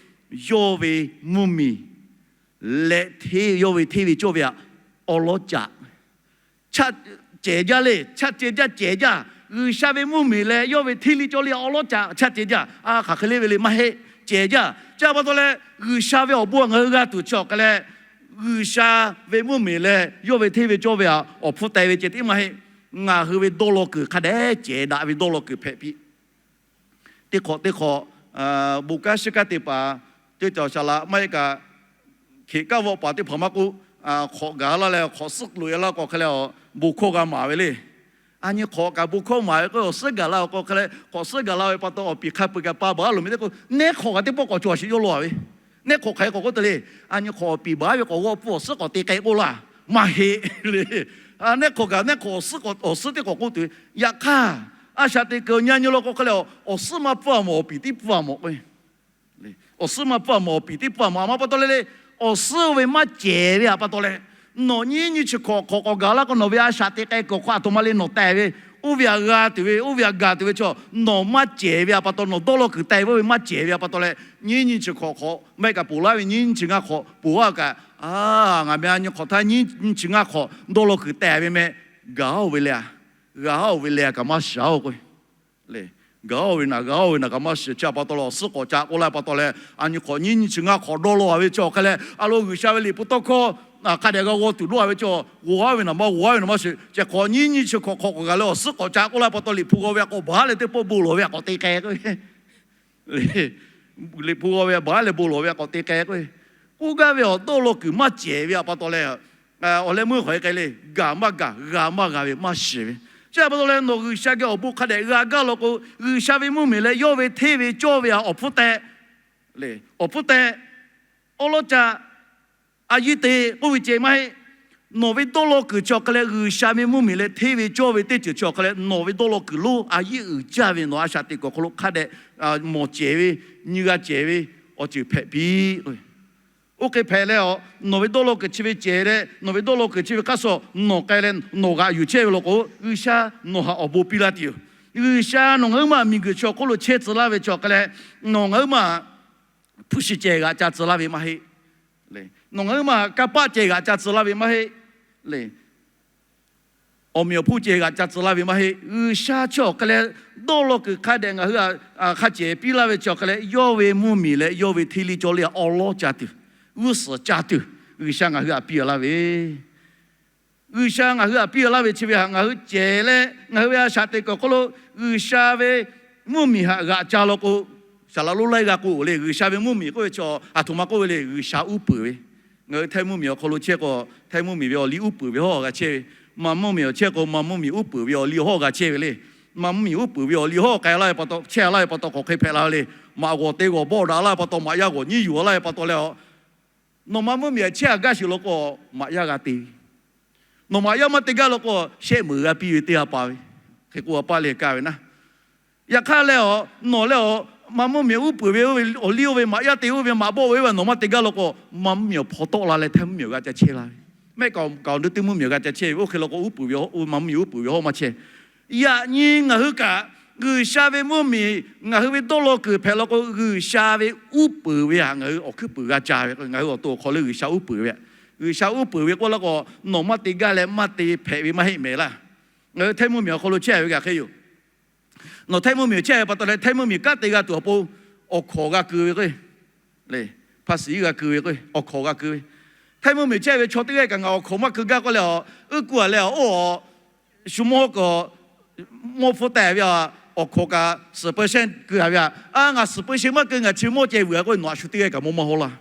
Yawˇ ve mvuhˇmiˬ leh hteˇ, yawˇ ve hteˇ ve cawˇ ve htaꞈ awˉ lawˉ caꞈ chaˇ cehˬ jaˇ le. Chaˇ cehˬ jaˇ, cehˬ jaˇ. G'uiˬsha ve mvuhˇmiˬ leh yawˇ ve hteˇ liˇ cawˇ liˇ awˉ lawˉ caꞈ chaˇ cehˬ jaˇ. A hk'aˬ hk'e le ve le maˇ heˆ, cehˬ jaˇ. Chi a pa taw leh G'uiˬsha ve awˬ bon ngaˬ hui g'a tuˬ chi awˬ hk'e leh, G'uiˬsha ve mvuhˇmiˬ leh yawˇ ve hteˇ ve cawˇ ve htaꞈ awˬ hpfuhˇ teh ve ceh tiˉ maˇ heˆ. Ngaˬ hui ve dawˇ law kuiˬ hk'a dehꞈ cehˬ daꞈ ve dawˇ law kuiˬ hpehꞈ piˇ. Teˇ hk'awꞈ teˇ hk'awꞈ, bon kanˉ shiˉ kanˉ te paˍ, teˇ cawˬ shaˍ laꞈ maˇ heˆ kaꞈ, hkeꞈ kanˉ vawˆ paˍ teˇ hpaˍ maˇ k'oˆ, hk'awꞈ gaˬ laˇ leh hk'awꞈ suhˉ loꞈ e laˇ k'o hk'e leh, bon hkawˇ g'a maˍ ve le. A nyi hk'awꞈ kaꞈ bon hkawˇ maˍ ve k'o, awˬ suhˉ gaˬ la awˬ k'o hk'e leh, k'awꞈ suhˉ gaˬ la ve pa taw awˬ piˍ hk'a peu-eˬ kaꞈ pa baˬ a loˍ meh teˇ k'o, nehˉ hk'awꞈ kaꞈ teˇ pawˆ k'awꞈ cawˬ sheˍ yawˇ law ve. Nehˉ hk'awꞈ hk'aˬ hk'e k'awꞈ k'oˆ te le. A nyi hk'awꞈ awˬ piˍ baˬ ve k'awꞈ g'awˆ pfuhˇ awˬ suhˉ k'awꞈ te k'ai k'oˆ laˇ, maˇ heˆ le. Nehˉ hk'awꞈ kaꞈ nehˉ hk'awꞈ awˬ suhˉ k'awꞈ, awˬ suhˉ teˇ k'awꞈ k'oˆ tuˬ ve. Yaꞈ hk'aˇ, a shaꞈ teꞈ kuiˬ awˬ nyi a nyi law k'o hk'e leh, awˬ suhˉ maˇ pfuhˇ a mawˬ, awˬ piˍ tiˉ pfuhˇ a mawˬ k'o, awˬ suhˉ maˇ pfuhˇ a mawˬ, awˬ piˍ tiˉ pfuhˇ a mawˬ. A ma pa taw le le, awˬ suhˉ oˇ ve maˇ cehˬ ve htaꞈ pa taw leh, nawˬ nyiˇ nyi chi hk'awꞈ hk'awꞈ k'awꞈ gaˬ la k'o, nawˬ ve a shaꞈ teꞈ k'ai kuiˬ awˬ hk'aw aˬ htoꞈ ma le nawˬ teh ve, oˇ ve htaꞈ g'a tuˬ ve, oˇ ve htaꞈ gaˬ tuˬ ve chaw, nawˬ maˇ cehˬ ve htaꞈ pa taw, nawˬ dawˇ law kuiˬ teh ve oˇ ve maˇ cehˬ ve htaꞈ pa taw leh, nyiˇ nyi chi hk'awꞈ hk'awꞈ maˇ heˆ kaꞈ ponˬ laˇ ve nyiˇ nyi chi ngaˇ hk'awꞈ ponˬ a kaꞈ, a, ngaˬ meh a nyi hk'awꞈ htaˇ nyiˇ nyi chi ngaˇ hk'awꞈ dawˇ law kuiˬ teh ve meh, gaˬ oˇ ve le, gaˬ oˇ ve le kaꞈ maˇ shiˍ oˇ k'o le. Gaˬ oˇ ve naˬ, gaˬ oˇ ve naˬ kaꞈ maˇ shiˍ. Chi pa taw leh awˬ suhˉ k'awꞈ ca k'oˆ laˇ pa taw leh, a nyi hk'awꞈ nyiˇ nyi chi ngaˇ hk'awꞈ dawˇ law a ve chi awˬ hk'e leh, a lo G'uiˬsha ve liꞈ hpu tawˇ hkawˇ hk'a dehꞈ g'a g'aw tuˬ dawˇ a ve chi, g'aw a ve naˬ maˇ g'aw a ve naˬ maˇ shiˍ. Chi hk'awꞈ nyiˇ nyi chi hk'awꞈ hk'awꞈ k'awꞈ gaˬ leh awˬ suhˉ k'awꞈ ca k'oˆ laˇ pa taw, liꞈ hpu g'aw ve a k'awꞈ baˬ leh teˇ pawˆ bon lawˬ ve a k'awꞈ te k'ai k'o Liꞈ hpu g'aw ve a baˬ leh bon lawˬ ve a k'awꞈ te k'ai k'o, k'oˆ gaˇ ve awˬ dawˇ law kuiˬ maˇ cehˬ ve a pa taw leh, awˬ leh meuˇ hk'awꞈ e k'ai le, gaˬ maˇ gaˬ, g'a maˇ g'a ve maˇ shiˍ ve. Chi a pa taw leh nawˬ G'uiˬsha geh awˬ bon hk'a dehꞈ g'a gaˇ law k'o, G'uiˬsha ve mvuhˇmiˬ leh yawˇ ve hteˇ ve cawˇ ve a awˬ hpfuhˇ tehꞈ le, awˬ hpfuhˇ tehꞈ awˉ lawˉ ca a yiˇ te k'oˆ ve ceh maˇ heˆ. Nawˬ ve dawˇ law kuiˬ chi awˬ hk'e leh G'uiˬsha ve mvuhˇmiˬ leh hteˇ ve cawˇ ve teˇ ceuˬ chi awˬ hk'e leh nawˬ ve dawˇ law kuiˬ lonˉ a yiˇ uiˍ jaˇ ve nawˬ a shaꞈ teꞈ kuiˬ awˬ hk'aw lo hk'a dehꞈ mawˬ cehˬ ve, nyi g'a cehˬ ve awˬ ceuˬ hpehꞈ piˇ. Oˇ hk'e hpehꞈ leh a, nawˬ ve dawˇ law kuiˬ chi ve cehˬ leh nawˬ ve dawˇ law kuiˬ chi ve hk'aˇ suh nawˬ k'ai leh nawˬ g'aꞈ yuˬ chehˇ ve law k'o, G'uiˬsha nawˬ htaꞈ awˬ bon piˇ laˇ tuˬ yoˬ. G'uiˬsha nawˬ ngaˬ huiˉ maˬ miˬ guiˬ chi awˬ hk'oˆ lo chehˇ tcuh laˇ ve chi awˬ hk'e leh, nawˬ ngaˬ huiˉ maˬ hpu shi ceh g'aꞈ ca tcuh laˇ ve maˇ heˆ. Nawˬ ngaˬ huiˉ maˬ kanˇ paˆ ceh g'aꞈ ca tcuh laˇ ve maˇ heˆ. Awˬ meꞈ awˬ hponˇ ceh g'aꞈ ca tcuh laˇ ve maˇ heˆ. G'uiˬsha chi awˬ hk'e leh dawˇ law kuiˬ hk'a dehꞈ ngaˬ hui htaꞈ hk'a cehˬ piˇ laˇ ve chi awˬ hk'e leh, yawˇ ve mvuhˇmiˬ leh yawˇ ve hteˇ liˇ cawˇ liˇ htaꞈ awˉ lawˉ ca tuˬ, g'uˇ suhˍ ca tuˬ, G'uiˬsha ngaˬ hui htaꞈ piˇ laˇ ve G'uiˬsha ngaˬ hui htaꞈ piˇ laˇ ve chi ve htaꞈ ngaˬ hui cehˬ leh ngaˬ hui ve a shaꞈ teꞈ kuiˬ awˬ hk'oˆ lo G'uiˬsha ve mvuhˇmiˬ htaꞈ g'aꞈ ca law k'o, saˍ laꞈ lonˉ laiˉ g'a k'oˆ le. G'uiˬsha ve mvuhˇmiˬ k'oˆ ve chi aˬ htoꞈ ma k'oˆ ve le, G'uiˬsha uˉ peunˍ ve. Ngaˬ hui htaiˇ mvuhˇmiˬ awˬ hk'aw lo chehˇ k'o, htaiˇ mvuhˇmiˬ ve awˬ liˇ uˉ peunˍ ve hawˇ g'a chehˇ ve, maˇ mvuhˇmiˬ awˬ chehˇ k'o maˇ mvuhˇmiˬ uˉ peunˍ ve awˬ liˇ hawˇ g'a chehˇ ve le. Maˇ mvuhˇmiˬ uˉ peunˍ ve awˬ liˇ hawˇ k'ai laˇ ve pa taw, chehˇ laˇ ve pa taw hk'awꞈ hk'e hpehꞈ la ve le. Maꞈ g'awˬ te g'awˬ bawˆ daꞈ laˇ ve pa taw, maꞈ yaˇ g'awˬ nyiˉ yuˬ laˇ ve pa taw leh a, nawˬ maˇ mvuhˇmiˬ chehˇ a gaˇ sheˍ law k'o, maꞈ yaˇ g'a te ve. Nawˬ maꞈ yaˇ maˇ te gaˇ law k'o, shehˆ meunˍ g'a piˇ ve teˇ g'aˇ pa ve, hk'e k'oˆ a paˇ leh kaˇ ve naˉ. Yaꞈ hk'aˇ leh a, nawˬ leh a, maˇ mvuhˇmiˬ uˉ peunˍ ve, awˬ liˇ oˇ ve maꞈ yaˇ te oˇ ve maꞈ bawˆ ve, nawˬ maˇ te gaˇ law k'o, maˇ mvuhˇmiˬ awˬ hpaw tawˆ la leh htaiˇ mvuhˇmiˬ awˬ g'a ca chehˇ la ve. Mehˆ kaꞈ kaꞈ awˬ nu teˇ mvuhˇmiˬ awˬ g'a ca chehˇ ve, oˇ hk'e law k'o uˉ peunˍ ve, maˇ mvuhˇmiˬ uˉ peunˍ ve hawˇ maˇ chehˇ. Yaꞈ nyi ngaˬ hui kaꞈ G'uiˬsha ve mvuhˇmiˬ ngaˬ hui ve dawˇ law kuiˬ hpehꞈ law k'o, G'uiˬsha ve uˉ peunˍ ve htaꞈ ngaˬ hui awˬ hkuiˉ puiˍ g'a ca ve, ngaˬ hui awˬ to awˬ hk'aw lo G'uiˬsha uˉ peunˍ ve. G'uiˬsha uˉ peunˍ ve k'oˆ laˇ k'o, nawˬ maˇ te gaˇ leh maˇ te hpehꞈ ve maˇ heˆ mehˍ laˇ. Ngaˬ hui htaiˇ mvuhˇmiˬ awˬ hk'aw lo chehˇ ve kaꞈ hk'e yoˬ. Nawˬ htaiˇ mvuhˇmiˬ chehˇ ve pa taw leh htaiˇ mvuhˇmiˬ kanˉ te g'a tuˬ awˬ pon awˬ hkawnˍ g'a keu ve k'o, hpa shiˍ g'a keu ve k'o, awˬ hkawnˍ g'a keu ve. Htaiˇ mvuhˇmiˬ chehˇ ve chaw teˇ g'aˇ kaꞈ ngaˬ awˬ hkawnˍ maˇ keu gaˇ k'oˆ leh a, uˉ kuˬ a leh a oˇ a shu mawˇ kaꞈ mawˇ hpfuhˇ teh ve a, awˬ hkawnˍ kaꞈ suhˍ peu shehnˉ keu a ve a, a ngaˬ suhˍ peu shehnˉ maˇ keu, ngaˬ chi mawˇ ceh vuiˬ a k'oˆ, nawˬ a shu teˇ g'aˇ kaꞈ mawˇ maˇ hawˉ laˇ.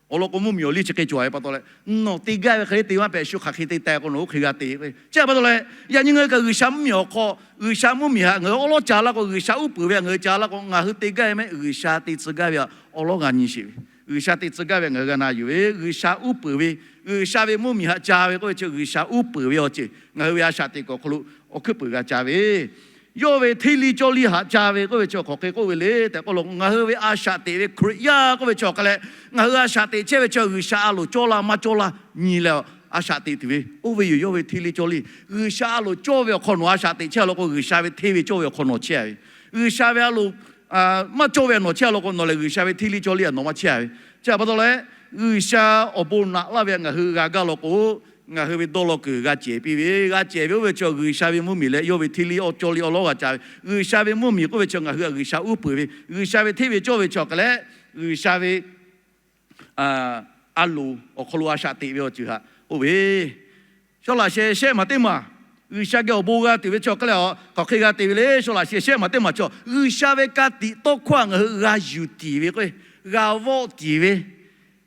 Awˬ lawn k'o mvuhˇmiˬ awˬ liˇ chi hk'e cawˬ ve pa taw leh, nawˬ te gaˇ ve hk'e le te maˇ hpehꞈ, shu hk'aˬ hk'e te teh k'o nawˬ oˇ hk'e g'a te ve. Chi pa taw leh, yaꞈ nyi ngaˬ hui kaꞈ G'uiˬsha mvuhˇmiˬ awˬ hk'aw, G'uiˬsha mvuhˇmiˬ htaꞈ ngaˬ hui awˉ lawˉ ca laˇ k'o, G'uiˬsha uˉ peunˍ ve htaꞈ ngaˬ hui ca laˇ k'o, ngaˬ hui te gaˇ ve mehˆ G'uiˬsha te tcuh gaˇ ve htaꞈ awˉ lawˉ g'a nyi sheˍ ve. G'uiˬsha te tcuh gaˇ ve htaꞈ ngaˬ hui g'a na yuˬ ve, G'uiˬsha uˉ peunˍ ve, G'uiˬsha ve mvuhˇmiˬ htaꞈ ca ve k'oˆ ve chi G'uiˬsha uˉ peunˍ ve awˬ ceuˬ ngaˬ hui ve a shaꞈ teꞈ kuiˬ awˬ hk'aw lo awˬ hkuiˉ puiˍ g'a ca ve. Yawˇ ve hteˇ liˇ cawˇ liˇ htaꞈ ca ve k'oˆ ve chi hk'aˬ hk'e k'oˆ ve le tehꞈ k'oˆ lo, ngaˬ hui ve a shaꞈ teꞈ ve Hkriꞈ yaˇ k'oˆ ve chi awˬ hk'e leh, ngaˬ hui a shaꞈ teꞈ chehˇ ve chi G'uiˬsha a loˍ cawˇ laˇ maˇ cawˇ laˇ nyi leh a shaꞈ teꞈ tuˬ ve, oˇ ve yoˬ yawˇ ve hteˇ liˇ cawˇ liˇ. G'uiˬsha a loˍ cawˇ ve awˬ hk'aw nawˬ a shaꞈ teꞈ chehˇ law k'o, G'uiˬsha ve hteˇ ve cawˇ ve awˬ hk'aw nawˬ chehˇ a ve. G'uiˬsha ve a loˍ maˇ cawˇ ve htaꞈ nawˬ chehˇ law k'o, nawˬ lehˬ G'uiˬsha ve hteˇ liˇ cawˇ liˇ htaꞈ nawˬ maˇ chehˇ a ve. Chi pa taw leh, G'uiˬsha awˬ bon naꞈ laˇ ve htaꞈ ngaˬ hui g'a gaˇ law k'o, ngaˬ hui ve dawˇ law kuiˬ g'a cehˬ piˇ ve, g'a cehˬ ve oˇ ve chi G'uiˬsha ve mvuhˇmiˬ leh yawˇ ve hteˇ liˇ awˉ cawˇ liˇ awˉ lawˉ g'a ca ve. G'uiˬsha ve mvuhˇmiˬ k'oˆ ve chi ngaˬ hui htaꞈ G'uiˬsha uˉ peunˍ ve, G'uiˬsha ve hteˇ ve cawˇ ve chi awˬ hk'e leh, G'uiˬsha ve a loˍ awˬ hk'aw lo a shaꞈ teꞈ ve awˬ ceuˬ htaꞈ k'oˆ ve, Sawˉlaꞈ sheh shehˆ maˬ teˇ maˬ, G'uiˬsha geh awˬ bon g'a tuˬ ve chi awˬ hk'e leh a, hk'aˬ hk'e g'a te ve le. Sawˉlaꞈ sheh shehˆ maˬ teˇ maˬ chi, G'uiˬsha ve ka tiꞈ tawˇ hkawˇ htaꞈ ngaˬ hui g'a yuˬ tiˍ ve k'o, g'a vawˆ tiˍ ve,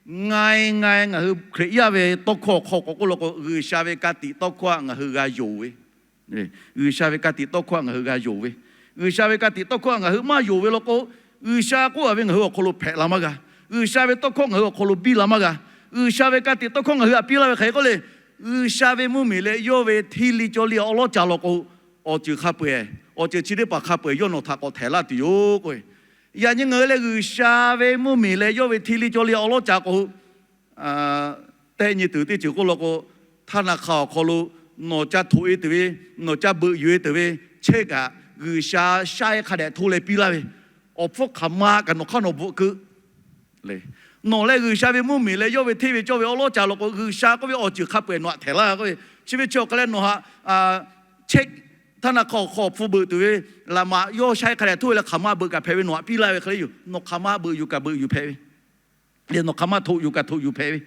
Ngai ngai ngaˬ hui Hkriꞈ yaˇ ve tawˇ hkawˇ awˬ hk'aw k'awꞈ k'oˆ law k'o, G'uiˬsha ve ka tiꞈ tawˇ hkawˇ htaꞈ ngaˬ hui g'a yonˍ ve, G'uiˬsha ve ka tiꞈ tawˇ hkawˇ htaꞈ ngaˬ hui g'a yonˍ ve, G'uiˬsha ve ka tiꞈ tawˇ hkawˇ htaꞈ ngaˬ hui maˇ yonˍ ve law k'o, G'uiˬsha k'oˆ a ve ngaˬ hui awˬ hk'aw lo hpehꞈ la maˇ g'a. G'uiˬsha ve tawˇ hkawˇ ngaˬ hui awˬ hk'aw lo biˇ la maˇ g'a. G'uiˬsha ve ka tiꞈ tawˇ hkawˇ ngaˬ hui htaꞈ piˇ laˇ ve hk'aˬ hk'e k'oˆ le, G'uiˬsha ve mvuhˇmiˬ leh yawˇ ve hteˇ liˇ cawˇ liˇ awˉ lawˉ ca law k'o, awˬ ceuˬ hk'a peu-eˬ, awˬ ceuˬ chi teˇ hpaˍ hk'a peu-eˬ yawˇ nawˬ htaꞈ k'awꞈ htehꞈ laˇ tuˬ yoˬ k'o. Yaꞈ nyi ngaˬ hui leh G'uiˬsha ve mvuhˇmiˬ leh yawˇ ve hteˇ liˇ cawˇ liˇ awˉ lawˉ ca k'o, tehˆ nyi tuˬ teˇ ceuˬ k'oˆ law k'o, htaˇ na hk'a awˬ hk'aw lo nawˬ ca htoꞈ e tuˬ ve, nawˬ ca beuꞈ yuˬ e tuˬ ve chehˇ kaꞈ, G'uiˬsha shaˉ ehˉ hk'a dehꞈ hto leh piˇ laˇ ve, awˬ hpfuhˇ hk'aˬ ma kaꞈ nawˬ hk'aˇ nawˬ bvuhꞈ keu le. Nawˬ leh G'uiˬsha ve mvuhˇmiˬ leh yawˇ ve hteˇ ve cawˇ ve awˉ lawˉ ca law k'o, G'uiˬsha k'oˆ ve awˬ ceuˬ hk'a peu-eˬ nawˬ htaꞈ htehꞈ laˇ k'oˆ ve, chi ve chi awˬ hk'a leh nawˬ htaꞈ chehˇ htaˇ na hk'a awˬ hk'aw hpfuhˇ beuꞈ tuˬ ve, laꞈ maꞈ yawˇ shaˉ ehˉ hk'a dehꞈ hto leh hk'aˬ ma beuꞈ kaꞈ hpehꞈ ve nawˬ htaꞈ piˇ laˇ ve hk'e le yoˬ. Nawˬ hk'aˬ ma beuꞈ yuˬ kaꞈ beuꞈ yuˬ hpehꞈ ve, leh nawˬ hk'aˬ ma htoꞈ yuˬ kaꞈ htoꞈ yuˬ hpehꞈ ve,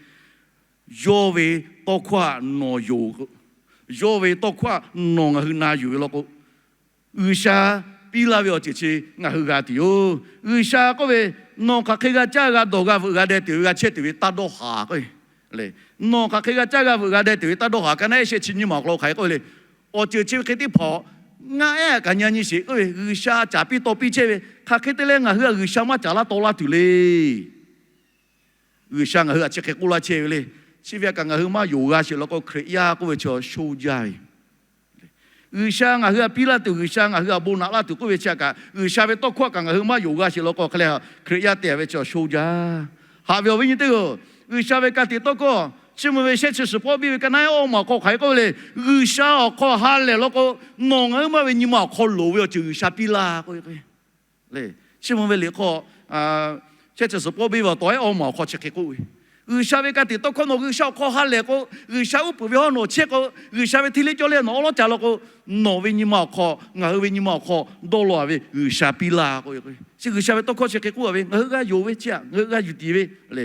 yawˇ ve tawˇ hkawˇ htaꞈ nawˬ yonˍ k'o, yawˇ ve tawˇ hkawˇ htaꞈ nawˬ ngaˬ hui na yuˬ ve law k'o, G'uiˬsha piˇ laˇ ve awˬ ceuˬ chi ngaˬ hui g'a tuˬ yoˬ. G'uiˬsha k'oˆ ve, nawˬ hk'aˬ hk'e g'a caˇ g'a dawˬ g'a veuꞈ g'a deh tuˬ ve g'a chehˇ tuˬ ve taˇ dawˇ haˍ k'o, nawˬ hk'aˬ hk'e g'a caˇ g'a veuꞈ g'a deh tuˬ ve taˇ dawˇ haˍ. Ka naˆ ehˉ shehˆ chi nyiˇ maˬ awˬ hk'aw lo hk'aˬ hk'e k'oˆ ve le, awˬ ceuˬ chi ve hk'e teˇ hpaˍ ngaˆ ehˉ kaꞈ nyi nyi sheˍ k'oˆ ve, G'uiˬsha caˍ piˇ taw piˇ chehˇ ve, hk'aˬ hk'e te leh ngaˬ hui htaꞈ G'uiˬsha maˇ caˍ laˇ taw laˇ tuˬ le. G'uiˬsha ngaˬ hui htaꞈ chi hk'e k'oˆ laˇ chehˇ ve le. Chi ve htaꞈ kaꞈ ngaˬ hui maˇ yonˍ g'a sheˍ law k'o, Hkriꞈ yaˇ k'oˆ ve chaw shoˇ jaˇ ve G'uiˬsha ngaˬ hui htaꞈ piˇ laˇ tuˬ, G'uiˬsha ngaˬ hui htaꞈ bon naꞈ laˇ tuˬ k'oˆ ve chi htaꞈ kaꞈ, G'uiˬsha ve tawˇ hkawˇ kaꞈ ngaˬ hui maˇ yonˍ g'a sheˍ law k'o, hk'e leh Hkriꞈ yaˇ te ve chaw shoˇ jaˇ. Haꞈ ve awˬ viˉ nyi teˇ g'aˇ-oˬ, G'uiˬsha ve ka tiꞈ tawˇ hkawˇ chiˇ mvuh ve shehˆ chi suhˍ pawˆ biˇ ve ka naˆ ehˉ awˇ maˬ awˬ hk'aw hk'aˬ hk'e k'oˆ ve le, G'uiˬsha awˬ hk'aw ha lehˬ law k'o, nawˬ ngaˬ hui maˇ ve nyi ma awˬ hk'aw loˍ ve awˬ ceuˬ G'uiˬsha piˇ laˇ k'oˆ ve. Chiˇ mvuh ve liꞈ hk'aw shehˆ chi suhˍ pawˆ biˇ ve awˬ tawˬ ehˉ awˇ maˬ awˬ hk'aw chi hk'e k'oˆ ve, G'uiˬsha ve ka tiꞈ tawˇ hkawˇ nawˬ G'uiˬsha awˬ hk'aw ha lehˬ k'o, G'uiˬsha uˉ peunˍ ve hawˉ nawˬ chehˇ k'o, G'uiˬsha ve hteˇ liˇ cawˇ liˇ nawˬ awˉ lawˉ ca law k'o, nawˬ ve nyi ma awˬ hk'aw, ngaˬ hui ve nyi ma awˬ hk'aw dawˇ law ve G'uiˬsha piˇ laˇ k'oˆ ve. Chi G'uiˬsha ve tawˇ hkawˇ chi hk'e k'oˆ ve, ngaˬ hui g'a yonˍ ve chi htaꞈ ngaˬ hui g'a yuˬ tiˍ ve le.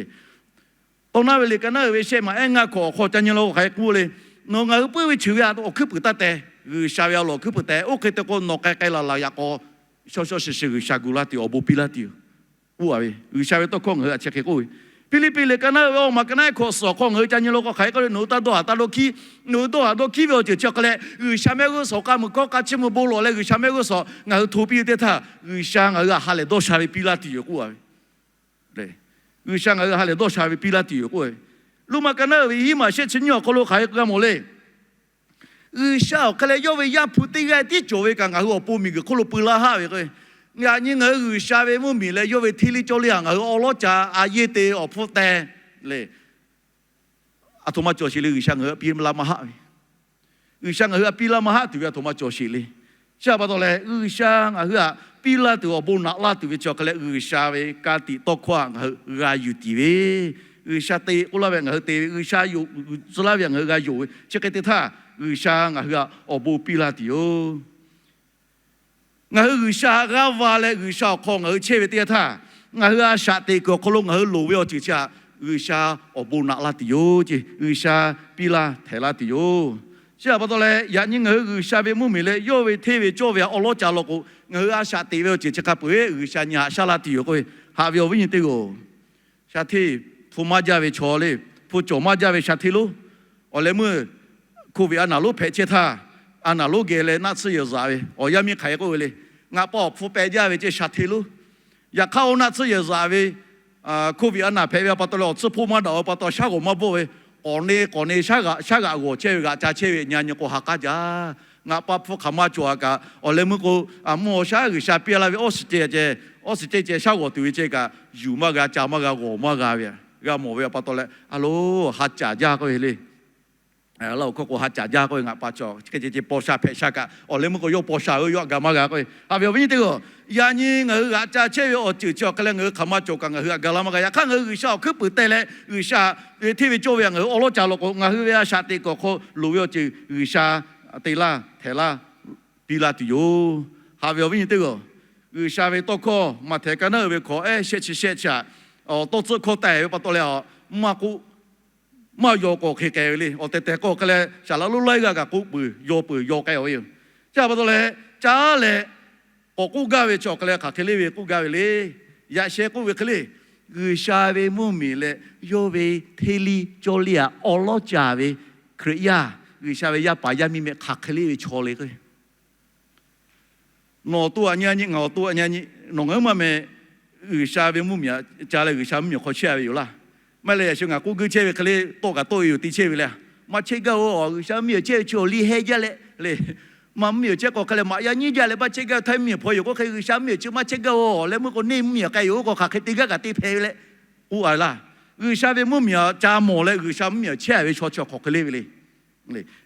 Tawˇ naˉ ve liꞈ ka naˉ uiˍ ve shehˆ maꞈ ehˉ ngaˇ hkawꞈ awˬ hk'aw ca nyi law k'o hk'aˬ hk'e k'oˆ le, nawˬ ngaˬ hui puiˉ ve ceuˬ ve htaꞈ awˬ hkuiˉ puiˍ taˇ teh, G'uiˬsha ve a loˍ awˬ hkuiˉ puiˍ teh. Oˇ hk'e te k'o, nawˬ k'ai k'ai laˬ laˬ yaꞈ k'aw shaw shaw shiˍ shiˍ G'uiˬsha gu laˇ tuˬ awˬ bon piˇ laˇ tuˬ yoˬ. Oˇ a ve G'uiˬsha ve tawˇ hkawˇ ngaˬ hui htaꞈ chi hk'e k'oˆ ve, Hpiˇliˇpiˆ liꞈ ka naˉ uiˍ ve awˇ maˬ ka naˉ ehˉ hkawꞈ suhˍ awˬ hk'aw ngaˬ hui ca nyi law k'o hk'aˬ hk'e k'oˆ le, nawˬ hui taˇ dawˇ haˍ taˇ dawˇ hkiˉ, nawˬ hui dawˇ haˍ dawˇ hkiˉ ve awˬ ceuˬ chi awˬ hk'e leh, G'uiˬsha mehˆ g'uˇ suhˍ k'a muiˬ hkawˇ k'a chiˇ mvuh bon lawˬ leh G'uiˬsha mehˆ g'uˇ suhˍ ngaˬ hui hto piˇ ve teˇ htaˇ, G'uiˬsha ngaˬ hui htaꞈ ha lehˬ dawˇ sha ve piˇ laˇ tuˬ yoˬ k'oˆ a ve. G'uiˬsha ngaˬ hui htaꞈ ha lehˬ dawˇ sha ve piˇ laˇ tuˬ yoˬ k'oˆ ve. Roˉmaꞈ ka naˉ uiˍ ve hiˉ maˬ shehˆ chi nyiˇ awˬ hk'aw lo hk'aˬ hk'e k'oˆ g'a mawˬ le. G'uiˬsha awˬ hk'e leh yawˇ ve Yaˇ hpu teˇ g'aˇ tiˉ cawˬ ve kaꞈ ngaˬ hui awˬ pon miˬguiˬ hk'oˆ lo peu laˇ haˆ ve k'o, yaꞈ nyi ngaˬ hui G'uiˬsha ve mvuhˇmiˬ leh yawˇ ve hteˇ liˇ cawˇ liˇ htaꞈ ngaˬ hui awˉ lawˉ ca a yeˇ te awˬ hpfuhˇ teh le. Aˬ htoꞈ ma cawˬ sheˍ le, G'uiˬsha ngaˬ hui htaꞈ piˇ laˇ maˇ haˆ ve, G'uiˬsha ngaˬ hui htaꞈ piˇ laˇ maˇ haˆ tuˬ ve aˬ htoꞈ ma cawˬ sheˍ le. Chi htaꞈ pa taw leh, G'uiˬsha ngaˬ hui htaꞈ piˇ laˇ tuˬ awˬ bon naꞈ laˇ tuˬ ve chi awˬ hk'e leh, G'uiˬsha ve ka tiꞈ tawˇ hkawˇ htaꞈ ngaˬ hui g'a yuˬ tiˍ ve, G'uiˬsha te k'oˆ laˇ ve htaꞈ ngaˬ hui te ve, G'uiˬsha yonˍ tcuh laˇ ve htaꞈ ngaˬ hui g'a yonˍ ve, chi hk'e te htaˇ, G'uiˬsha ngaˬ hui htaꞈ awˬ bon piˇ laˇ tuˬ yoˬ. Ngaˬ hui G'uiˬsha g'aˇ va leh G'uiˬsha awˬ hk'aw ngaˬ hui chehˇ ve teˇ yanˇ htaˇ, ngaˬ hui a shaꞈ teꞈ kuiˬ awˬ hk'aw lo ngaˬ hui loˍ ve awˬ ceuˬ chi htaꞈ G'uiˬsha awˬ bon naꞈ laˇ tuˬ yoˬ ce. G'uiˬsha piˇ laˇ htehꞈ laˇ tuˬ yoˬ. Chi htaꞈ pa taw leh, yaꞈ nyi ngaˬ hui G'uiˬsha ve mvuhˇmiˬ leh yawˇ ve hteˇ ve cawˇ ve htaꞈ awˉ lawˉ ca law k'o, ngaˬ hui a shaꞈ teꞈ ve awˬ ceuˬ chi hk'a peu-eˬ G'uiˬsha nyi htaꞈ shaˉ laˇ tuˬ yoˬ k'oˆ ve. Haꞈ ve awˬ viˉ nyi teˇ g'aˇ-oˬ, sha hteˇ hpu maˇ jaˇ ve chaw le, hpu cawˬ maˇ jaˇ ve sha hteˇ lonˉ. Awˬ leh meuˇ Covid a naˍ lonˉ hpehꞈ chehˇ htaˇ, a naˍ lonˉ geh leh naˆ tsuhˇ yehˬ zaꞈ ve awˬ yaˇ miˇ hk'aˬ hk'e k'oˆ ve le, ngaˬ pa awˬ hpu peh jaˇ ve ce sha hteˇ lonˉ. Yaꞈ hk'aˇ, oˇ naˆ tsuhˇ yehˬ zaꞈ ve Covid a naˍ hpehꞈ ve pa taw leh awˬ tsuhˇ hpoˆ maˇ daꞈ ve pa taw shaˉ g'awˬ maˇ bvuhˆ ve, k'awꞈ ne k'awꞈ ne shaˉ g'aꞈ g'awˬ chehˇ ve g'aꞈ ca chehˇ ve nyi nyi k'o ha k'aˉ jaˇ. Ngaˬ pa hpu hk'aˬ ma cawˬ a kaꞈ, awˬ leh meuˇ k'o, mvuhˇ awˬ shaˉ G'uiˬsha piˇ laˇ ve oxygen ceh, oxygen ceh shaˉ g'awˬ tuˬ ve ceh kaꞈ, yuˬ maˇ g'a, ca maˇ g'a, g'awˬ maˇ g'a ve, g'a mawˬ ve pa taw leh, a lo, ha caˍ jaˇ k'oˆ ve le. Laˇ awˬ hkawˇ k'o ha caˍ jaˇ k'oˆ ve, ngaˬ pa cawˬ hk'e ceh ceh paw sha hpehꞈ sha kaꞈ, awˬ leh meuˇ k'o yawˇ paw sha ve yawˇ htaꞈ ga maˇ g'a k'oˆ ve. Haꞈ ve awˬ viˉ nyi teˇ g'aˇ-oˬ, yaꞈ nyi ngaˬ hui g'aꞈ ca chehˇ ve awˬ ceuˬ chi awˬ hk'e leh ngaˬ hui hk'aˬ ma cawˬ kaꞈ ngaˬ hui htaꞈ ga laˇ maˇ g'a. Yaꞈ hk'aˇ, ngaˬ hui G'uiˬsha awˬ hkuiˉ puiˍ teh leh G'uiˬsha ve hteˇ ve cawˇ ve htaꞈ ngaˬ hui awˉ lawˉ ca law k'o, ngaˬ hui ve a shaꞈ teꞈ kuiˬ awˬ hk'aw loˍ ve awˬ ceuˬ G'uiˬsha te laˇ htehꞈ laˇ piˇ laˇ tuˬ yoˬ. Haꞈ ve awˬ viˉ nyi teˇ g'aˇ-oˬ, G'uiˬsha ve tawˇ hkawˇ Maꞈhtehˍ ka naˉ uiˍ ve hkawꞈ ehˉ shehˆ chi shehˆ chi htaꞈ, tawˇ tcuhˆ hkawˇ teh ve pa taw leh, maˇ k'oˆ maˇ yaw k'awꞈ hk'e k'ai ve le. Awˬ tehˬ tehˬ k'o hk'e leh, saˍ laꞈ lonˉ laiˉ g'aˇ kaꞈ k'oˆ peuˬ, yaw peuˬ, yaw k'ai-a ve yoˬ. Chi htaꞈ pa taw leh, caˉ leh k'awꞈ k'oˆ gaˇ ve chi awˬ hk'e leh hk'aˬ hk'e le ve k'oˆ gaˇ ve le. Yaꞈ sheh k'oˆ ve hk'e le, G'uiˬsha ve mvuhˇmiˬ leh yawˇ ve hteˇ liˇ cawˇ liˇ aꞈ awˉ lawˉ caˍ ve Hkriꞈ yaˇ, G'uiˬsha ve yaˇ paˍ yaˇ miˇ mehˆ hk'aˬ hk'e le ve chaw le k'o, nawˬ awˬ to aꞈ nyi a nyi, ngaˬ awˬ to aꞈ nyi a nyi, nawˬ ngaˬ huiˉ maˇ meh G'uiˬsha ve mvuhˇmiˬ aꞈ ca leh G'uiˬsha mvuhˇmiˬ awˬ hk'aw chehˇ a ve yoˬ laˇ. Maˇ heˆ leh yaꞈ shu ngaˬ k'oˆ guiˇ chehˇ ve hk'e le tawˆ kaꞈ tawˆ e yoˬ te chehˇ ve le. Maˇ chehˇ gaˇ-oˬ, G'uiˬsha mvuhˇmiˬ awˬ chehˇ ve chi awˬ liˇ heh jaˇ leh le. Maˇ mvuhˇmiˬ awˬ chehˇ k'o hk'a leh maꞈ yaˇ nyiˉ jaˇ leh maˇ chehˇ gaˇ ve htaˇ mvuhˇmiˬ hpawˇ yoˬ k'oˆ hk'e G'uiˬsha mvuhˇmiˬ awˬ chi maˇ chehˇ gaˇ-oˬ leh meuˇ k'o neˇ mvuhˇmiˬ awˬ k'ai yoˬ k'o hk'aˬ hk'e te gaˇ kaꞈ te hpehꞈ ve leh k'oˆ a laˇ. G'uiˬsha ve mvuhˇmiˬ aꞈ ca mawˬ leh G'uiˬsha mvuhˇmiˬ awˬ chehˇ ve chaw chi awˬ hk'aˬ hk'e le ve le.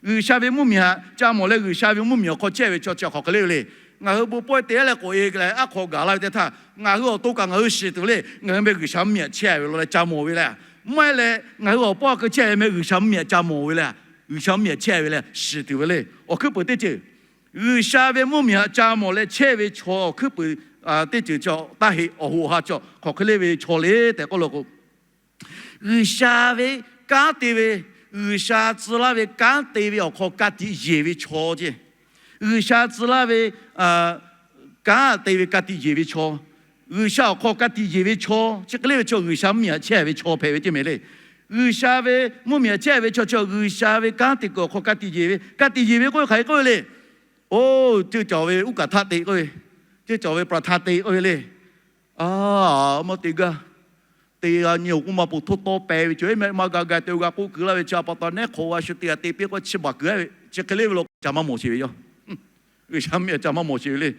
G'uiˬsha ve mvuhˇmiˬ aꞈ ca mawˬ leh G'uiˬsha ve mvuhˇmiˬ awˬ hk'aw chehˇ ve chaw chi awˬ hk'aˬ hk'e le ve le. Ngaˬ hui bon pawehˇ te leh k'awꞈ e leh aˉ hk'aw gaˬ laˇ ve teˇ htaˇ, ngaˬ hui awˬ to kaꞈ ngaˬ hui shiˍ tuˬ ve le. Ngaˬ hui meh G'uiˬsha mvuhˇmiˬ aꞈ chehˇ ve lo leh ca mawˬ ve le. Maˇ heˆ leh ngaˬ hui awˬ paw a keu chehˇ ve meh G'uiˬsha mvuhˇmiˬ aꞈ ca mawˬ ve le. G'uiˬsha mvuhˇmiˬ aꞈ chehˇ ve leh shiˍ tuˬ ve le. Awˬ hkuiˉ peuˬ teˇ ceuˬ, G'uiˬsha ve mvuhˇmiˬ aꞈ ca mawˬ leh chehˇ ve chaw awˬ hkuiˉ peuˬ teˇ ceuˬ chi taˇ heˆ. Awˬ hoꞈ awˬ ha chi hk'aˬ hk'e le ve chaw le tehꞈ k'oˆ lo k'o, G'uiˬsha ve kanˉ te ve, G'uiˬsha tcuh laˇ ve kanˉ te ve awˬ hk'aw ka tiꞈ yeˬ ve chaw ce. G'uiˬsha tcuh laˇ ve kanˉ te ve ka tiꞈ yeˬ ve chaw, G'uiˬsha awˬ hk'aw ka tiꞈ yeˬ ve chaw chi hk'e le ve chaw G'uiˬsha mvuhˇmiˬ aꞈ chehˇ ve chaw hpehꞈ ve ceˇ mehˍ le. G'uiˬsha ve mvuhˇmiˬ aꞈ chehˇ ve chaw chi G'uiˬsha ve kanˉ te kuiˬ awˬ hk'aw ka tiꞈ yeˬ ve, ka tiꞈ yeˬ ve k'oˆ ve hk'aˬ hk'e k'oˆ ve le. Oˇ, ceuˇ caˬ ve uˉ kaˍ htaˆ te k'oˆ ve, ceuˇ caˬ ve pra htaˇ te k'oˆ ve le. A, maˇ te gaˇ. Te g'a nyi awˬ k'oˆ maˇ po htoˇ tawˇ peh ve cawˬ e meh maˇ ga ga te g'a k'oˆ kuiˬ laˇ ve chi a pa taw nehˉ hk'awꞈ g'a shu te g'a te piˇ k'o chi baˬ kuiˬ a ve chi hk'e le ve lo ca maˇ mawˬ sheˍ ve yoˬ. G'uiˬsha mvuhˇmiˬ aꞈ ca maˇ mawˬ sheˍ ve le.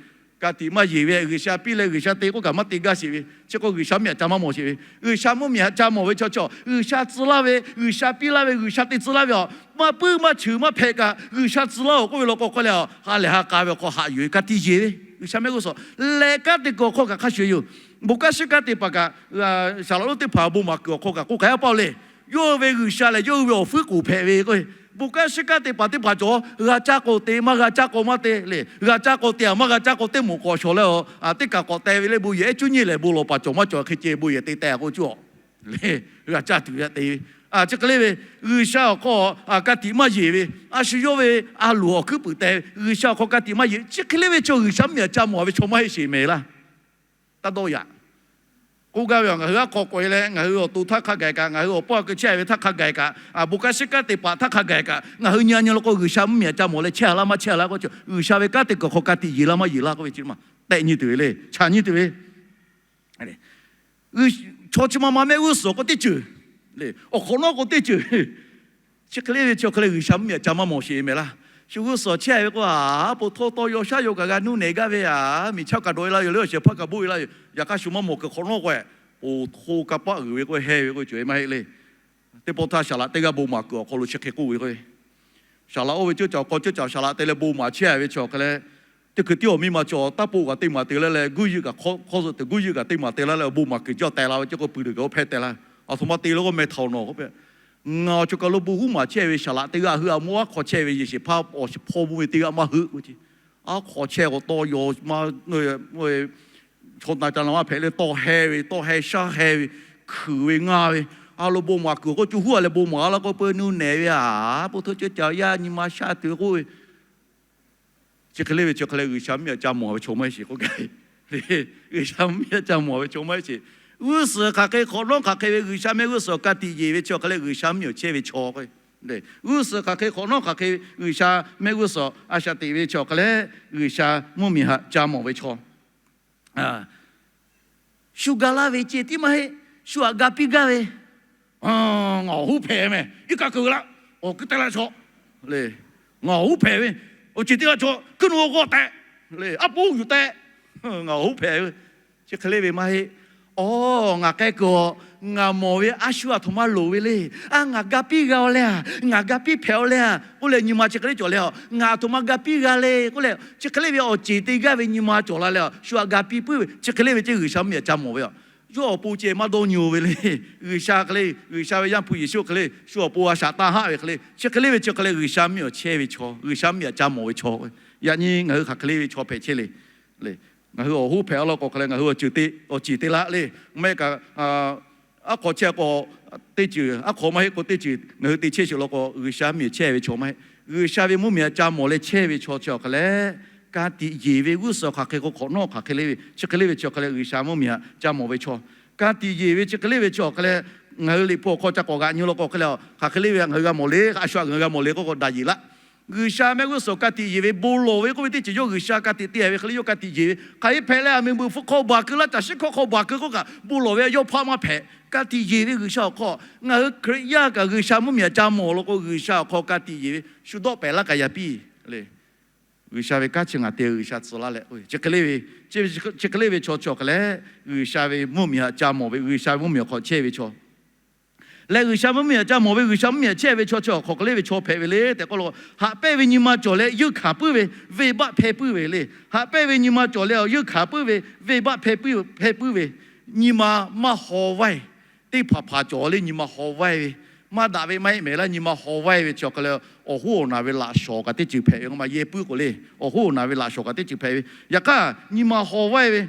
Ka tiꞈ maˇ yeˬ ve G'uiˬsha piˇ leh G'uiˬsha te k'oˆ kaꞈ maˇ te gaˇ sheˍ ve chi k'o G'uiˬsha mvuhˇmiˬ aꞈ ca maˇ mawˬ sheˍ ve. G'uiˬsha mvuhˇmiˬ aꞈ ca mawˬ ve chaw chi G'uiˬsha tcuh laˇ ve, G'uiˬsha piˇ laˇ ve, G'uiˬsha te tcuh laˇ ve a, maˇ puiˉ maˇ chuˬ maˇ hpehꞈ kaꞈ G'uiˬsha tcuh laˇ-oˬ k'oˆ ve law k'o k'oˆ leh a, ha lehˬ ha k'a ve awˬ hk'aw haꞈ yuˬ ve ka tiꞈ yeˬ ve G'uiˬsha mehˆ g'uˇ suhˍ leh kanˉ te kuiˬ awˬ hk'aw kaꞈ hk'a shuˍ yoˬ. Bon kanˉ shiˉ kanˉ te paˍ kaꞈ saˍ laꞈ lonˉ teˇ hpaˍ bon maˍ kuiˬ awˬ hk'aw kaꞈ k'oˆ hk'a hpaˇ le. Yawˇ ve G'uiˬsha lehˬ yawˇ hui ve awˬ fuiˉ k'oˍ hpehꞈ ve k'o, bon kanˉ shiˉ kanˉ te paˍ teˇ hpaˍ cawˬ g'a caˇ k'o te, maˇ g'a caˇ k'o maˇ te le. G'a caˇ k'o te a, maˇ g'a caˇ k'o teˇ moˍ k'awꞈ shawˍ leh a, teˇ kaˬ k'awꞈ teh ve le. Bon yehˬ ehˉ cuˇ nyiˇ lehˬ bon lawˬ paˍ cawˬ maˇ cawˬ hk'e ceh bon yehˬ te teh k'o cuˇ a le. G'a caˇ tuˬ yaꞈ te ve chi hk'e le ve G'uiˬsha awˬ hk'aw ka tiꞈ maˇ yeˬ ve, a shu yawˇ ve a loˍ awˬ hkuiˉ puiˍ teh ve G'uiˬsha awˬ hk'aw ka tiꞈ maˇ yeˬ chi hk'e le ve chaw G'uiˬsha mvuhˇmiˬ aꞈ ca mawˬ ve chaw maˇ heˆ sheˍ mehˍ laˇ. Taˇ dawˇ yaꞈ. K'oˆ gaˇ ve a, ngaˬ hui aˉ hk'aw k'awꞈ e leh ngaˬ hui awˬ to htaˇ hk'a gaˬ kaꞈ, ngaˬ hui awˬ paw a keu chehˇ ve htaˇ hk'a gaˬ kaꞈ, bon kanˉ shiˉ kanˉ te paˍ htaˇ hk'a gaˬ kaꞈ, ngaˬ hui nyi a nyi law k'o G'uiˬsha mvuhˇmiˬ aꞈ ca mawˬ leh chehˇ a laˇ maˇ chehˇ a laˇ k'oˆ chi G'uiˬsha ve kanˉ te kuiˬ hk'aw ka tiꞈ yeˬ laˇ maˇ yeˬ laˇ k'oˆ ve chi ma tehˆ nyi tuˬ ve le, chaꞈ nyi tuˬ ve Chaw chi ma ma mehˆ g'uˇ suhˍ k'o teˇ ceuˬ, awˬ hk'awꞈ nawˉ k'o teˇ ceuˬ. Chi hk'e le ve chi hk'e leh G'uiˬsha mvuhˇmiˬ aꞈ ca maˇ mawˬ sheˍ mehˍ laˇ. Shu g'uˇ suhˍ chehˇ ve k'o, a po htawˇ tawˇ yaw shaˉ yaw kaꞈ g'a nuˇ nehˬ gaˇ ve a, miˬ chaˇ kaꞈ dawꞈ e la yoˬ le, awˬ shehˍ hpaˇ kaꞈ boˆ e la yoˬ. Yaꞈ hk'aˇ shu maˇ mawˬ kuiˬ hk'awꞈ nawˉ k'o, po htawˇ kanˇ paˆ uiˍ ve k'o heh ve k'o cawˬ e maˇ heˆ le. Teˇ pawˆ htaˇ saˍ laꞈ teˇ g'aˇ bon maˍ kuiˬ awˬ hk'aw lo chi hk'e k'oˆ ve k'o, saˍ laꞈ oˇ ve ceuˇ caˬ awˬ hk'aw ceuˇ caˬ saˍ laꞈ te leh bon maˍ chehˇ ve chi awˬ hk'e leh, teˇ hkui tiˉ awˬ miˇ ma cawˬ taˇ po kaꞈ teˇ maˬ te laˇ leh, guˇ yeuˆ kaꞈ hk'awˇ zuhꞈ tuˬ guˇ yeuˆ kaꞈ teˇ maˬ te laˇ leh bon maˍ kuiˬ jaˇ teh la ve ceh k'o, pui tuˬ kaꞈ oˇ hpehˇ teh la. Aˬ htoꞈ ma te lo k'o meh htaoˍ nawˬ k'oˆ pehꞈ. Ngaˬ awˬ cawˬ kaˬ lo bon huˉ maˍ chehˇ ve saˍ laꞈ teˇ g'aˇ hui a mawˇ aˉ hk'aw chehˇ ve yehˬ shehˍ hpaˇ awˬ shehˍ hpaw bon ve teˇ g'aˇ maˇ heuˆ k'o ce, aˉ hk'aw chehˇ k'o tawˇ yaw maˇ chaw na ca la maˇ hpehꞈ leh tawˇ heh ve, tawˇ heh shaˉ heh ve, hkuiˬ ve ngaˇ ve, a lo bon maˍ kuiˬ k'o co huˉ a leh bon maˍ laˇ k'o peu nuˇ nehˬ ve a, po htawˇ ceuˇ caˬ yaˇ nyi ma shaˉ tuˬ k'oˆ ve, chi hk'e le ve chi hk'e leh G'uiˬsha mvuhˇmiˬ aꞈ ca mawˬ ve chaw maˇ heˆ sheˍ k'oˆ gaˇ ve. G'uiˬsha mvuhˇmiˬ aꞈ ca mawˬ ve chaw maˇ heˆ sheˍ. G'uˇ suhˍ hk'aˬ hk'e hk'awꞈ nawˉ hk'aˬ hk'e ve G'uiˬsha mehˆ g'uˇ suhˍ ka tiꞈ yeˬ ve chi hk'e leh G'uiˬsha mvuhˇmiˬ aꞈ chehˇ ve chaw k'o, g'uˇ suhˍ hk'aˬ hk'e hk'awꞈ nawˉ hk'aˬ hk'e ve G'uiˬsha mehˆ g'uˇ suhˍ a shaꞈ teꞈ ve chi hk'e leh G'uiˬsha mvuhˇmiˬ aꞈ ca mawˬ ve chaw shu ga laˇ ve ceh tiˉ maˇ heˆ. Shu aꞈ ga piˇ gaˇ ve, ngaˬ awˬ hoˉ hpehꞈ meh, iˉ kaˆ keu laˇ, awˬ kuiˉ teh laˇ chaw le. Ngaˬ awˬ hoˉ hpehꞈ ve, awˬ ceˬ teˇ g'aˇ chaw hkuiˉ nu g'awˇ tehꞈ le, aˉ poˉ yuˬ tehꞈ, ngaˬ awˬ hoˉ hpehꞈ ve, chi hk'e le ve maˇ heˆ. Aw, ngaˬ k'ai kuiˬ a, ngaˬ mawˬ ve a shu aˬ htoꞈ ma loˍ ve le. A, ngaˬ ga piˇ g'a-o leh a, ngaˬ ga piˇ hpehꞈ-o leh a k'oˆ leh nyi ma chi hk'e le cawˬ leh a, ngaˬ aˬ htoꞈ ma ga piˇ g'a le k'oˆ leh chi hk'e le ve awˬ ceˬ te gaˇ ve nyi ma cawˬ la leh a, shu aꞈ ga piˇ puiˉ ve chi hk'e le ve ceh G'uiˬsha mvuhˇmiˬ aꞈ ca mawˬ ve a. Yawˇ awˬ pon ceh maˇ dawˇ nyi-o ve le. G'uiˬsha hk'e le, G'uiˬsha ve Yaˇ hpu Yeˍsuˆ hk'e le, shu awˬ pon a shaꞈ tanˇ haˆ ve hk'e le, chi hk'e le ve chi hk'e leh G'uiˬsha mvuhˇmiˬ aꞈ chehˇ ve chaw, G'uiˬsha mvuhˇmiˬ aꞈ ca mawˬ ve chaw, yaꞈ nyi ngaˬ hui hk'aˬ hk'e le ve chaw hpehꞈ chehˇ le. Ngaˬ hui awˬ hoˉ hpehꞈ-a law k'o hk'e leh ngaˬ hui awˬ ceuˬ te, awˬ ceˬ te laˇ le. Maˇ heˆ kaꞈ, aˉ hk'aw chehˇ k'o, teˇ ceuˬ aˉ hk'aw maˇ heˆ k'o teˇ ceuˬ ngaˬ hui te chehˇ sheˍ law k'o, G'uiˬsha mvuhˇmiˬ aꞈ chehˇ ve chaw maˇ heˆ. G'uiˬsha ve mvuhˇmiˬ aꞈ ca mawˬ leh chehˇ ve chaw chi awˬ hk'e leh, ka tiꞈ yeˬ ve g'uˇ suhˍ hk'aˬ hk'e k'o hk'awꞈ nawˉ hk'aˬ hk'e le ve chi hk'e le ve chi awˬ hk'e leh G'uiˬsha mvuhˇmiˬ aꞈ ca mawˬ ve chaw Ka tiꞈ yeˬ ve chi hk'e le ve chi awˬ hk'aˇ leh, ngaˬ hui Liꞈ hpu awˬ hk'aw ca k'awꞈ g'aꞈ nyi law k'o hk'e le, hk'aˬ hk'e le ve ngaˬ hui g'a mawˬ le, a shu a ngaˬ hui g'a mawˬ le k'oˆ k'o daꞈ yeˬ laˇ. G'uiˬsha mehˆ g'uˇ suhˍ ka tiꞈ yeˬ ve bon lawˬ ve k'oˆ ve teˇ ceuˬ yawˇ G'uiˬsha ka tiꞈ te ve hk'e le yawˇ ka tiꞈ yeˬ ve. Hk'aˬ hk'e hpehꞈ leh, a miˬguiˬ hpu hk'aw baˬ keu laˇ, caˬ shiˉ hkawˇ hk'aw baˬ keu k'oˆ kaꞈ bon lawˬ ve yawˇ hpaˆ maˇ hpehꞈ. Ka tiꞈ yeˬ ve G'uiˬsha awˬ hk'aw ngaˬ hui Hkriꞈ yaˇ kaꞈ G'uiˬsha mvuhˇmiˬ aꞈ ca mawˬ law k'o, G'uiˬsha awˬ hk'aw ka tiꞈ yeˬ ve shu dawˆ pehˍ laˇ kaꞈ yaꞈ piˇ le. G'uiˬsha ve kanˉ chi ngaˬ te G'uiˬsha tcuh laˇ leh, chi hk'e le ve chi hk'e le ve chaw chi awˬ hk'aˇ leh, G'uiˬsha ve mvuhˇmiˬ aꞈ ca mawˬ ve, G'uiˬsha ve mvuhˇmiˬ awˬ hk'aw chehˇ ve chaw leh G'uiˬsha mvuhˇmiˬ aꞈ ca mawˬ ve, G'uiˬsha mvuhˇmiˬ aꞈ chehˇ ve chaw chi awˬ hk'aw hk'e le ve chaw hpehꞈ ve le tehꞈ k'oˆ law k'o, haꞈ pehnˇ ve nyi ma cawˬ leh yeunˇ hkanˍ puiˉ ve, venˇbaˆ hpehˇ puiˉ ve le. Haꞈ pehnˇ ve nyi ma cawˬ leh yeunˇ hkanˍ puiˉ ve, venˇbaˆ hpehˇ puiˉ ve, nyi ma maˇ haw vaiˇ. Teˇ hpaˍ hpaˍ cawˬ le nyi ma haw vaiˇ ve, maˇ daꞈ ve maˇ heˆ mehˍ laˇ, nyi ma haw vaiˇ ve chi awˬ hk'aˇ leh, awˬ hoˉ awˬ naˬ ve laꞈ shawˍ kaꞈ teˇ ceuˬ hpehꞈ ve k'o maˇ yehˇ puiˉ k'o le, awˬ hoˉ awˬ naˬ ve laꞈ shawˍ kaꞈ teˇ ceuˬ hpehꞈ ve. Yaꞈ hk'aˇ nyi ma haw vaiˇ ve,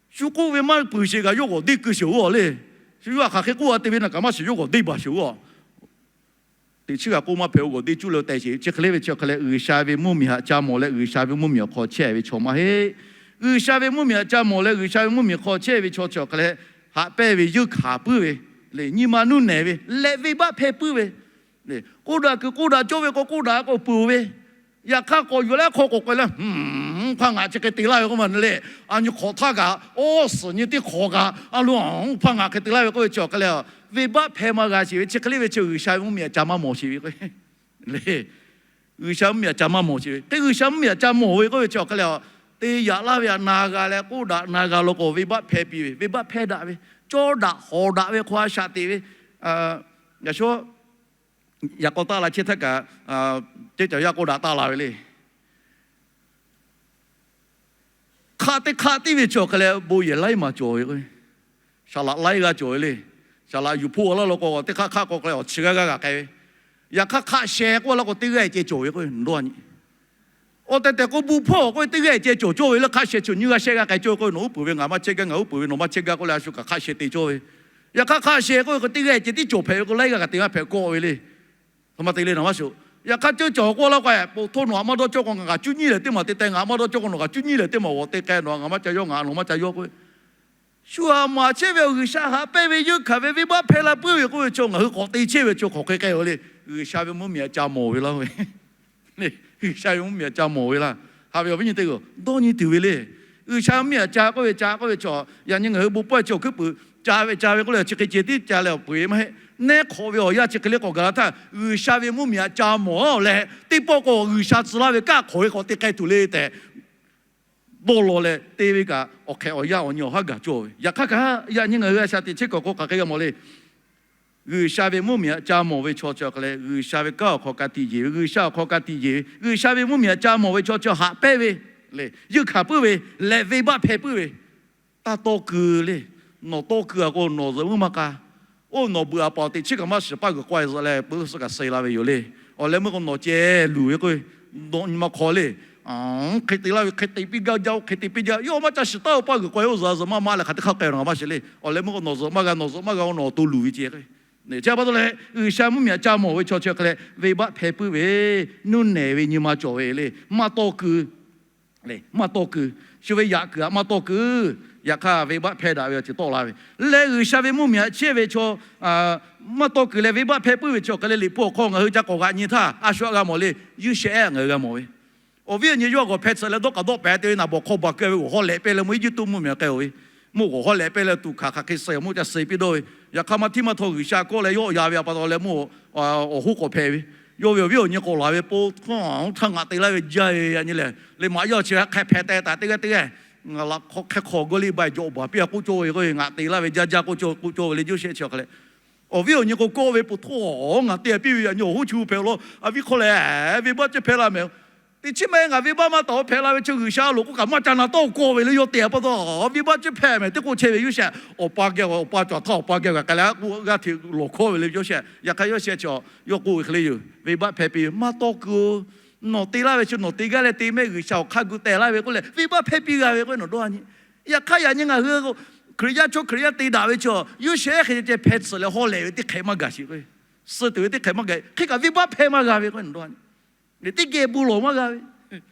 shu k'oˆ ve maˇ puiˬ sheˍ kaꞈ yawˇ g'awˬ deˇ keu sheˍ-oˬ le. Shu yawˇ hk'aˬ hk'e k'oˆ a te ve naˬ kaꞈ maˇ shiˍ, yawˇ g'awˬ deˇ baˬ sheˍ-oˬ. Teꞈ chiˉ g'a k'oˆ maˇ hpehꞈ-o, g'awˬ deˇ cuˇ leh teh sheˍ. Chi hk'e le ve chi awˬ hk'aˇ leh, G'uiˬsha ve mvuhˇmiˬ aꞈ ca mawˬ leh G'uiˬsha ve mvuhˇmiˬ awˬ hk'aw chehˇ ve chaw maˇ heˆ. G'uiˬsha ve mvuhˇmiˬ aꞈ ca mawˬ leh G'uiˬsha ve mvuhˇmiˬ hk'aw chehˇ ve chaw chi awˬ hk'aˇ leh, haꞈ pehnˇ ve yeunˇ hkanˍ puiˉ ve le, nyi ma nuˇ nehˬ ve leh venˇbaˆ hpehˇ puiˉ ve le. K'oˆ daꞈ kuiˬ k'oˆ daꞈ cawˇ ve k'o k'oˆ daꞈ k'o peuˬ ve. Yaꞈ hk'aˇ k'awꞈ yuˬ leh hk'aw k'awꞈ k'ai leh, hpaˇ ngaˬ chi hk'e te laˇ ve k'oˆ ma le. A nyi hk'awꞈ htaˇ kaꞈ, awˇ suhˍ nyi teˇ hk'awꞈ kaꞈ, a lo, hpaˇ ngaˬ hk'e te laˇ ve k'oˆ ve chi awˬ hk'aˇ leh, venˇbaˆ hpehˇ maˇ g'a sheˍ ve. Chi hk'e le ve chi G'uiˬsha ve mvuhˇmiˬ aꞈ ca maˇ mawˬ sheˍ ve k'o le. G'uiˬsha mvuhˇmiˬ aꞈ ca maˇ mawˬ sheˍ ve hk'e, G'uiˬsha mvuhˇmiˬ aꞈ ca mawˬ ve k'oˆ ve chi awˬ hk'aˇ leh, te yaꞈ laˇ ve aꞈ na g'a leh k'oˆ daꞈ na g'a law k'o, venˇbaˆ hpehˇ piˇ ve, venˇbaˆ hpehˇ daꞈ ve, cawˇ daꞈ hawˍ daꞈ ve hk'aw a shaꞈ teꞈ ve. Yaꞈ shawˉ yaꞈ k'aw taˆ la chehˇ htaˇ kaꞈ, teˇ caˬ yaˇ k'oˆ daꞈ taˆ la ve le. Hk'aˆ teˇ hk'aˆ tiˉ ve chi awˬ hk'aˇ leh bon yehˬ laiˉ maˬ cawˬ ve k'o, saˍ laꞈ laiˉ g'aˇ cawˬ ve le. Saˍ laꞈ yuˬ hpawˇ laˇ law k'o, teˇ hk'aˆ hk'aˆ k'aw k'ai awˬ chi g'aˇ g'aˇ g'a k'ai ve. Yaꞈ hk'aˇ hk'aˆ sheh k'oˆ laˇ k'o, teˇ g'aˇ ceh cawˬ ve k'o, dawˇ nyi. Awˬ tehˬ tehˬ k'o, bon hpawˇ k'oˆ ve teˇ g'aˇ ceh cawˬ cawˇ ve le. Hk'aˆ sheh chi nyiˇ g'aˇ shehˆ g'aˇ k'ai cawˇ ve k'o, nawˬ uˉ peunˍ ve ngaˬ maˇ chehˇ gaˇ, ngaˬ uˉ peunˍ ve nawˬ maˇ chehˇ gaˇ k'oˆ leh, a shu kaꞈ hk'aˆ sheh te cawˇ ve. Yaꞈ hk'aˇ hk'aˆ sheh k'oˆ ve k'o, teˇ g'aˇ ceh tiˉ cawˬ hpehꞈ ve k'o, laiˉ g'aˇ kaꞈ te maˇ hpehꞈ kawˆ ve le. Hk'e maˇ te le nawˬ maˇ shuˍ. Yaꞈ hk'aˇ ceuˇ cawˬ k'oˆ laˇ k'o, po htoˇ nawˬ aꞈ maˇ dawˇ cawˇ k'o, ngaˬ kaꞈ cuˇ nyiˇ lehˬ teˇ maˬ te teh, ngaˬ aꞈ maˇ dawˇ cawˇ k'o, nawˬ kaꞈ cuˇ nyiˇ lehˬ teˇ maˬ g'awˬ te k'ai, nawˬ ngaˬ maˇ ca yawˇ, ngaˬ nawˬ maˇ ca yawˇ k'oˆ ve. Shu aꞈ maˍ chehˇ ve awˬ G'uiˬsha haꞈ pehnˇ ve yeunˇ hkanˍ ve venˇbaˆ hpehˇ la puiˉ ve k'oˆ ve chi ngaˬ hui k'awꞈ te chehˇ ve chi hk'aˬ hk'e k'ai-o le. G'uiˬsha ve mvuhˇmiˬ aꞈ ca mawˬ ve laˇ ve. G'uiˬsha ve mvuhˇmiˬ aꞈ ca mawˬ ve laˇ. Haꞈ ve awˬ viˉ nyi teˇ hpaˍ-oˬ, dawˇ nyi tuˬ ve le. G'uiˬsha mvuhˇmiˬ aꞈ ca k'oˆ ve ca k'oˆ ve chi, yaꞈ nyi ngaˬ hui bon pawehˇ chi awˬ hkuiˉ puiˍ ca ve ca ve k'oˆ leh chi hk'e ceh tiˉ ca leh awˬ peuˬ-e maˇ heˆ. Nehˉ hk'awꞈ ve awˬ yanˇ chi hk'e le k'awꞈ gaˬ la htaˇ, G'uiˬsha ve mvuhˇmiˬ aꞈ ca mawˬ-a leh teˇ pawˆ k'o G'uiˬsha tcuh laˇ ve kanˉ hk'awꞈ ve k'awꞈ te k'ai tuˬ le tehꞈ dawˇ law leh te ve kaꞈ, awˬ hk'ehꞈ awˬ yanˇ awˬ nyi awˬ haˉ gaˬ cawˇ ve. Yaꞈ hk'aˇ kaꞈ yaꞈ nyi ngaˬ hui a shaꞈ teꞈ chehˇ kuiˬ k'o hk'aˬ hk'e g'a mawˬ le. G'uiˬsha ve mvuhˇmiˬ aꞈ ca mawˬ ve chaw chi awˬ hk'aˇ leh, G'uiˬsha ve kanˉ awˬ hk'aw ka tiꞈ yeˬ ve, G'uiˬsha awˬ hk'aw ka tiꞈ yeˬ ve, G'uiˬsha ve mvuhˇmiˬ aꞈ ca mawˬ ve chaw chi haꞈ pehnˇ ve le, yeunˇ hkanˍ puiˉ ve leh venˇbaˆ hpehˇ puiˉ ve, taˇ tawˇ keu le. Nawˬ tawˇ keu-a k'o nawˬ zuhꞈ meuˇ maˇ k'a. Oˇ nawˬ beuꞈ aꞈ paˍ teꞈ chiˉ kaꞈ maˇ shiˍ paˇ g'uiˬ k'ai zuhꞈ leh peuˬ suh kaꞈ suh la ve yoˬ le. Awˬ leh meuˇ k'o nawˬ ceh luˬ ve k'o, nawˬ nyi ma hk'aw le. Hk'e te laˇ ve hk'e te piˇ gaˇ jaˇ-oˬ, hk'e te piˇ jaˇ, yawˇ maˇ ca shiˍ taˉ-oˬ, paˇ g'uiˬ k'ai-oˬ, zuhꞈ zuhꞈ maˇ maˇ leh hk'aˬ teˇ hk'aˇ k'ai nawˬ maˇ shiˍ le. Awˬ leh meuˇ k'o nawˬ zuhꞈ maˇ g'a, nawˬ zuhꞈ maˇ g'a-oˬ, nawˬ awˬ to luˬ ve ceh. Chi pa taw leh G'uiˬsha mvuhˇmiˬ aꞈ ca mawˬ ve chaw chi awˬ hk'aˇ leh venˇbaˆ hpehˇ puiˉ ve, nuˇ nehˬ ve nyi ma cawˬ ve le, maˇ tawˇ keu le, maˇ tawˇ keu. Shu ve yaꞈ kuiˬ aꞈ maˇ tawˇ keu. Yaꞈ hk'aˇ venˇbaˆ hpehˇ daꞈ ve awˬ ceuˬ tawˆ la ve leh, G'uiˬsha ve mvuhˇmiˬ aꞈ chehˇ ve chaw maˇ tawˇ keu leh venˇbaˆ hpehˇ puiˉ ve chi awˬ hk'aˇ leh, Liꞈ hpu awˬ hk'aw ngaˬ hui ca k'awꞈ g'aꞈ nyi htaˇ a shu aꞈ g'a mawˬ le. Yuˇshehꞈ ngaˬ hui g'a mawˬ ve, awˬ viˉ awˬ nyi yawˇ g'awˬ hpeh tsuhꞈ leh dawˇ k'aꞈ dawˆ pehˍ te ve naˬ bawˬ hk'aw baˬ keu ve g'awˬ hawˉ lehꞈ pehˇ leh meuˇ Eˇjiˇtuꞈ mvuhˇmiˬ aꞈ k'ai-oˬ ve, meuˇ g'awˬ hawˉ lehꞈ pehˇ leh tuˬ hkanˍ hk'aˬ hk'e suh meuˇ ca suh piˇ dawˇ ve. Yaꞈ hk'aˇ maˇ htiˇ maˇ htaw G'uiˬsha kawˆ leh yawˇ yaꞈ ve pa taw leh meuˇ awˬ hoˉ k'awꞈ hpehꞈ ve, yawˇ ve awˬ viˉ awˬ nyi k'awꞈ laˬ ve po htaˇ ngaˬ te laˇ ve jaˇ ve yaꞈ nyi lehˬ, le maꞈ yaˇ chi hk'e hpehꞈ teh taˍ teˇ g'aˇ teˇ g'aˇ, ngaˬ laꞈ hk'aw hk'e hk'aw g'awˇ liˇ ba jawꞈ baˬ piˇ-a k'oˆ cawˇ ve k'o, ngaˬ te laˇ ve jaˇ jaˇ k'oˆ cawˇ k'oˆ cawˇ ve le. Yuˇshehꞈ chi awˬ hk'aˇ leh awˬ viˉ awˬ nyi k'o kawˆ ve po htaˇ ngaˬ te piˇ ve yaꞈ nyi awˬ hoˉ chi hpehꞈ law, a viˉ hk'aw lehˬ venˇbaˆ ceuˇ hpehˇ la mehˍ. Teꞈ chiˉ maˇ heˆ, ngaˬ venˇbaˆ maˇ taˍ-oˬ, hpehꞈ la ve chi G'uiˬsha loˍ k'oˆ kaꞈ maˇ ca na tawˇ kawˆ ve le. Yawˇ te-a pa taw, venˇbaˆ ceuˇ hpehˇ mehˍ teˇ k'oˆ chehˇ ve Yuˇshehꞈ, awˬ pa geh awˬ pa cawˬ htaˇ awˬ pa geh g'a k'ai leh k'oˆ g'aˇ hteꞈ lawˬ hkawˇ ve le. Yuˇshehꞈ yaꞈ hk'aˇ Yuˇshehꞈ chi yawˇ k'oˆ ve hk'e le yoˬ, venˇbaˆ hpehˇ piˇ ve maˇ tawˇ keu-oˬ. Nawˬ te laˇ ve chi nawˬ te gaˇ leh te mehˆ, G'uiˬsha awˬ hk'aˇ gu teh laˇ ve k'oˆ leh venˇbaˆ hpehˇ piˇ g'a ve k'o nawˬ dawˇ-a nyi. Yaꞈ hk'aˇ yaꞈ nyi ngaˬ hui Hkriꞈ yaˇ chaw Hkriꞈ yaˇ te daꞈ ve chi Yuˇshehꞈ hk'e ceh hpehˇ tsuhꞈ leh hawˉ lehꞈ ve teˇ hk'ehꞈ maˇ gaˬ sheˍ k'o, suh tuˬ ve teˇ hk'ehꞈ maˇ gaˬ, hk'e kaꞈ venˇbaˆ hpehˇ maˇ g'a ve k'o nawˬ dawˇ-a nyi. Teˇ geh bon lawˬ maˇ g'a ve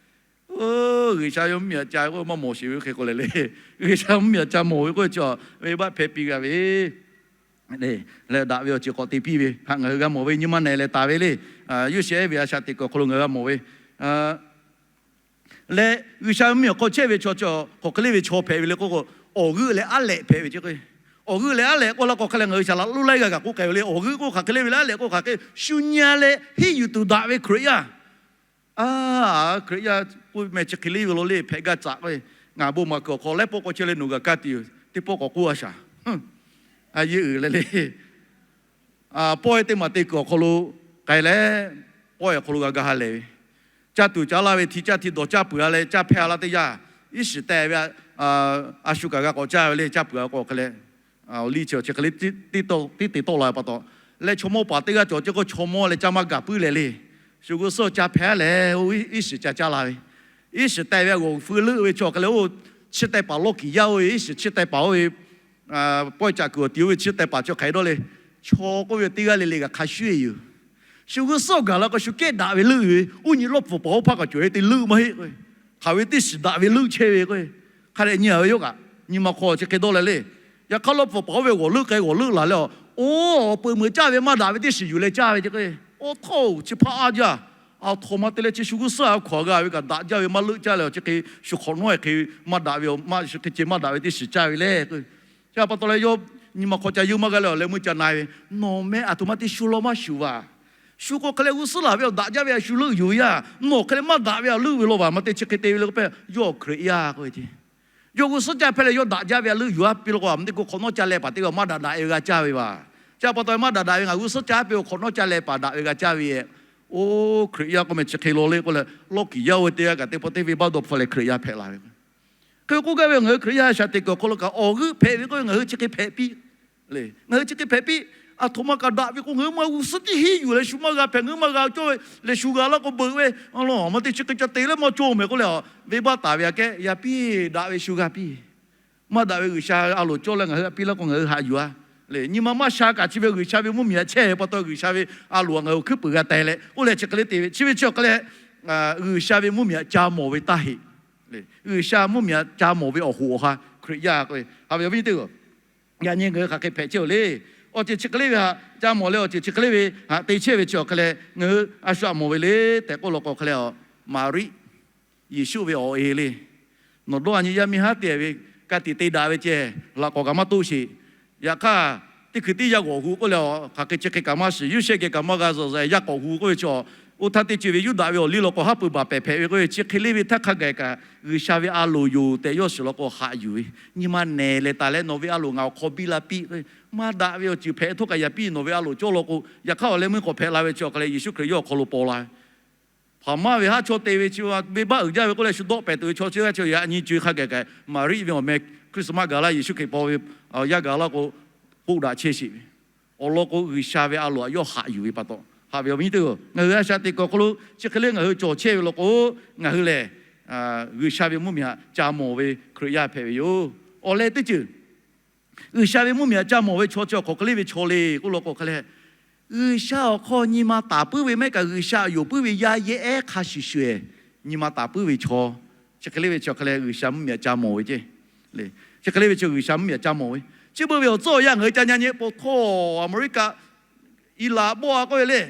G'uiˬsha yawˇ mvuhˇmiˬ aꞈ ca ve k'oˆ maˇ mawˬ sheˍ ve hk'e k'o leh le. G'uiˬsha mvuhˇmiˬ aꞈ ca mawˬ ve k'oˆ ve chi venˇbaˆ hpehˇ piˇ g'a ve leh daꞈ ve awˬ ceuˬ k'awꞈ te piˇ ve htaꞈ ngaˬ hui g'a mawˬ ve nyi ma nehˬ leh taˍ ve le. Yoˇsehꞈ ehˉ ve a shaꞈ teꞈ kuiˬ awˬ hk'aw lo ngaˬ hui g'a mawˬ ve leh, G'uiˬsha mvuhˇmiˬ awˬ hk'aw chehˇ ve chaw chi hk'aˬ hk'e le ve chaw hpehꞈ ve le k'oˆ k'o, awˬ g'euˆ leh aˉ lehꞈ hpehꞈ ve ce k'o, awˬ g'euˆ leh aˉ lehꞈ k'oˆ la k'o hk'e leh ngaˬ hui shaˍ laꞈ lonˉ laiˉ g'aˇ kaꞈ k'oˆ k'ai ve le. Awˬ g'euˆ k'oˆ hk'aˬ hk'e le ve le, aˉ lehꞈ k'oˆ hk'aˬ hk'e, shu nyi leh henˇ yuˬ tuˬ daꞈ ve Hkriꞈ yaˇ. A, Hkriꞈ yaˇ k'oˆ meh chi hk'e le ve lo le hpehꞈ gaˇ caꞈ k'o, ngaˬ bon maˍ kuiˬ awˬ hk'aw leh pawˆ k'aw chehˇ leh nawˬ g'a kaˇ tuˬ yoˬ. Teˇ pawˆ k'awꞈ k'oˆ a shaˍ. A yehˇ uiˍ leh le. Pawehˇ teˇ maˬ te kuiˬ awˬ hk'aw lo k'ai leh, pawehˇ awˬ hk'aw lo g'a ga ha lehˬ ve, caˇ tuˬ caˇ laˇ ve hti caˇ hti dawˬ caˇ peuˬ a leh caˇ hpehˇ a laˇ teˇ yanˇ, iˉ shiˍ teh ve a shu kaꞈ g'a k'awꞈ caˇ ve le. Caˇ peuˬ a k'o hk'e leh, awˬ liˇ chi awˬ chi hk'e le tiˉ te tawˆ la ve pa taw, leh chaw mawˇ paˍ teˇ g'aˇ cawˬ ce k'o chaw mawˇ leh caˇ maˇ gaˬ puiˉ leh le. Shu g'uˇ suhˉ caˇ hpehˇ leh, iˉ shiˍ ca caˇ la ve, iˉ shiˍ teh ve a g'awˬ feu leuˆ ve chaw hk'e leh, oˇ chi teh paˍ lawˇ kiˍ yaˇ oˇ ve iˉ shiˍ chi teh paˍ oˇ ve pawehˇ caꞈ kuiˬ awˬ ti oˇ ve chi teh paˍ chi hk'aˬ hk'e dawˇ le. Chaw k'oˆ ve teˇ g'aˇ le le kaꞈ hk'a shuˍ e yoˬ. Shu g'uˇ suhˉ gaˬ la k'o shu kehˉ daꞈ ve leuˆ ve, oˇ nyi lawˇ pfuhˍ paˍ oˇ hpaˇ kaꞈ cawˬ e te leuˆ maˇ heˆ. Hk'aˬ ve teˇ shiˍ daꞈ ve leuˆ chehˇ ve k'o, hk'a dehꞈ nyi a ve yawˇ kaꞈ nyi ma hk'aw chi hk'e dawˇ leh le. Yaꞈ hk'aˇ lawˇ pfuhˍ paˍ oˇ ve g'awˬ leuˆ k'ai g'awˬ leuˆ laˬ leh, oˇ awˬ peuˬ meuˬ caˇ ve maˇ daꞈ ve teˇ shiˍ yuˬ leh caˇ ve ce k'o, oˇ htawˇ chi hpaˇ a jaˇ. A htoꞈ ma te leh chi shu g'uˇ suhˉ a hkawꞈ g'a ve kaꞈ daꞈ jaˇ ve maˇ leuˆ caˇ leh awˬ chi hk'e shu hk'awꞈ nawˉ e hk'e maˇ daꞈ ve maˇ shu hk'e ce maˇ daꞈ ve teˇ shiˍ caˇ ve le. Chi pa taw leh yawˇ nyi ma hk'aw ca yeuˇ maˇ g'a leh awˬ leh meuˇ ca na ve, nawˬ meh a htoꞈ ma te shu law maˇ shuˍ vaˬ. Shu k'o hk'e leh g'uˇ suhˉ laˬ ve awˬ daꞈ jaˇ ve a shu leuˆ yuˬ ve yaˇ, nawˬ hk'e leh maˇ daꞈ ve a leuˆ ve law vaˬ. Ma te chi hk'e te ve le k'o pehˇ yawˇ Hkriꞈ yaˇ k'oˆ ve ce. Yawˇ g'uˇ suhˉ caˇ hpehˇ leh yawˇ daꞈ jaˇ ve a leuˆ yuˬ a piˇ law k'o, a ma te k'o hk'awꞈ nawˉ ca leh paˍ teˇ g'aˇ maˇ daꞈ daꞈ e g'a caˇ ve vaˬ. Chi pa taw maˇ daꞈ daꞈ ve ngaˬ g'uˇ suhˉ caˇ piˇ k'o hk'awꞈ nawˉ ca leh paˍ daꞈ ve g'a caˇ ve. Oˇ Hkriꞈ yaˇ k'oˆ meh chi hk'e law le k'oˆ leh lawˇ kiˍ yaˇ oˇ ve teˇ g'aˇ kaꞈ teˇ pawˆ teˇ venˇbaˆ dawˇ hpfuhˇ leh Hkriꞈ yaˇ hpehꞈ la ve. Hk'e k'oˆ gaˇ ve ngaˬ hui Hkriꞈ yaˇ a shaꞈ teꞈ kuiˬ awˬ hk'aw lo kaꞈ awˬ g'euˆ hpehꞈ ve k'oˆ ve ngaˬ hui chi hk'e hpehꞈ piˇ. Ngaˬ hui chi hk'e hpehꞈ piˇ. A htoꞈ ma kaꞈ daꞈ ve k'o ngaˬ hui maˇ g'uˇ suhˉ tiˉ henˇ yuˬ leh shu maˇ g'a hpehꞈ, ngaˬ hui maˇ g'a cawˇ ve leh shu g'a laˇ k'o beuꞈ ve, a law ma te chi hk'e ca te leh maˇ cawˇ meh k'oˆ leh, venˇbaˆ taˍ ve aꞈ kehˉ yaˇ piˇ daꞈ ve shu g'a piˇ. Maˇ daꞈ ve G'uiˬsha a loˍ cawˇ leh ngaˬ hui aꞈ piˇ laˇ k'o ngaˬ hui haꞈ yuˬ a. Nyi ma maˇ sha kaꞈ chi ve G'uiˬsha ve mvuhˇmiˬ aꞈ chehˇ ve pa taw G'uiˬsha ve a loˍ aꞈ ngaˬ hui hkuiˉ puiˍ g'a teh leh oˇ leh chi hk'e le te ve chi ve chi awˬ hk'e leh, G'uiˬsha ve mvuhˇmiˬ aꞈ ca mawˬ ve taˇ heˆ. G'uiˬsha mvuhˇmiˬ aꞈ ca mawˬ ve awˬ hoꞈ awˬ ha Hkriꞈ yaˇ k'oˆ ve, haꞈ ve awˬ viˉ nyi teˇ g'aˇ, yaꞈ nyi ngaˬ hui hk'aˬ hk'e hpehꞈ chehˇ oˬ le. Awˬ ceuˬ chi hk'e le ve htaꞈ ca mawˬ leh awˬ ceuˬ chi hk'e le ve htaꞈ te chehˇ ve chi awˬ hk'e leh ngaˬ hui a shu aꞈ mawˬ ve le tehꞈ k'oˆ law k'o hk'e leh, Maˍriˆ, Yeˍsuˆ ve awˬ e le. Nawˬ dawˇ a nyi yaˇ miˇ haˉ te ve ka tiꞈ te daꞈ ve ceh, laꞈ k'awꞈ kaꞈ maˇ toˆ sheˍ. Yaꞈ hk'aˇ, teˇ hkui tiˉ yaˇ k'awꞈ hu k'oˆ leh, hk'aˬ hk'e chi hk'e kaꞈ maˇ shiˍ, Yoˇsehꞈ geh kaꞈ maˇ g'a zuhˬ zuhˬ, yaˇ k'awꞈ hu k'oˆ ve chi, oˇ htaˇ teˇ ceuˬ ve Yuˇdaꞈ ve awˬ liˇ law k'o haˉ pui baˬ pehˍ hpehꞈ ve k'oˆ ve chi hk'e le ve htaˇ hk'a gaˬ kaꞈ G'uiˬsha ve a loˍ yoˬ tehꞈ yawˇ shiˍ law k'o haꞈ yuˬ ve. Nyi ma nehˬ leh taˍ leh nawˬ ve a loˍ ngaˬ awˬ hk'aw biˇ la piˇ. Maˇ daꞈ ve awˬ ceuˬ hpehꞈ htawˇ kaꞈ yaꞈ piˇ nawˬ ve a loˍ cawˇ law k'o, yaꞈ hk'aˇ awˬ leh meuˇ k'awꞈ hpehꞈ la ve chi awˬ hk'a leh Yeˍsuˆ Hkriꞈ yawˇ awˬ hk'aw lo paw la ve. Hpaˍ maˇ ve haˉ chaw te ve chi venˇbaˆ uiˍ jaˇ ve k'oˆ leh shu dawˆ pehˍ tuˬ ve chaw chi g'aˇ chi yaꞈ nyi co e hk'a gaˬ kaꞈ Maˍriˆ ve awˬ meh Christmas gaˬ laˇ Yeˍsuˆ Hkriꞈ paw ve yaˇ gaˬ laˇ k'o, k'oˆ daꞈ chehˇ sheˍ ve. Awˬ lawn k'o G'uiˬsha ve a loˍ aꞈ yawˇ haꞈ yuˬ ve pa taw, haꞈ ve awˬ viˉ nyi teˇ g'aˇ, ngaˬ hui a shaꞈ teꞈ kuiˬ awˬ hk'aw lo chi hk'e le ngaˬ hui cawˬ chehˇ ve law k'o, ngaˬ hui lehˬ G'uiˬsha ve mvuhˇmiˬ aꞈ ca mawˬ ve Hkriꞈ yaˇ hpehꞈ ve yoˬ. Awˬ leh teˇ ceuˬ G'uiˬsha ve mvuhˇmiˬ aꞈ ca mawˬ ve chaw chi awˬ hk'aw hk'e le ve chaw le k'oˆ law k'o hk'a leh, G'uiˬsha awˬ hk'aw nyi ma taˍ puiˉ ve mehˆ kaꞈ G'uiˬsha aꞈ yonˍ puiˉ ve yaˇ yehˬ ehˉ hk'a shuˍ shuˍ e, nyi ma taˍ puiˉ ve chaw, chi hk'e le ve chi awˬ hk'a leh G'uiˬsha mvuhˇmiˬ aꞈ ca mawˬ ve ce. Chi hk'e le ve chi G'uiˬsha mvuhˇmiˬ aꞈ ca mawˬ ve, chi beuꞈ ve awˬ tcuhˉ awˬ yanˇ ngaˬ hui ca nyi nyi po htawˇ America Iˉlaꞈ bawˆ a k'oˆ ve le,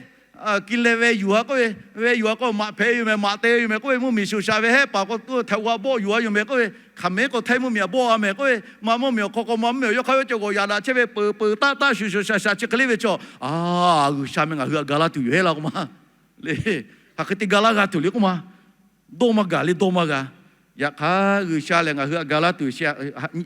ki leh ve yuˬ a k'oˆ ve, ve yuˬ a k'o maꞈ hpehꞈ ve yoˬ meh, maꞈ te ve yoˬ meh k'oˆ ve, mvuhˇmiˬ shuˍ shaˍ ve hehˆ paˍ k'o Htaiˍ g'aꞈ bawˆ yuˬ a yoˬ meh k'oˆ ve, hk'aˬ mehˉ k'o Htaiˇ mvuhˇmiˬ aꞈ bawˆ a meh k'oˆ ve, maꞈ mvuhˇmiˬ awˬ hk'aw k'o maꞈ mvuhˇmiˬ awˬ yawˇ hk'a ve cawˬ g'awˬ yaꞈ daꞈ chehˇ ve peuˬ peuˬ taˆ taˆ shuˍ shuˍ shaˍ shaˍ chi hk'e le ve chaw, a, G'uiˬsha meh ngaˬ hui aꞈ ga laˇ tuˬ yoˬ hehˉ la k'oˆ ma le. Hk'aˬ hk'e te ga laˇ g'a tuˬ le k'oˆ ma. Dawˇ maˇ gaˬ le dawˇ maˇ g'a. Yaꞈ hk'aˇ G'uiˬsha lehˬ ngaˬ hui aꞈ ga laˇ tuˬ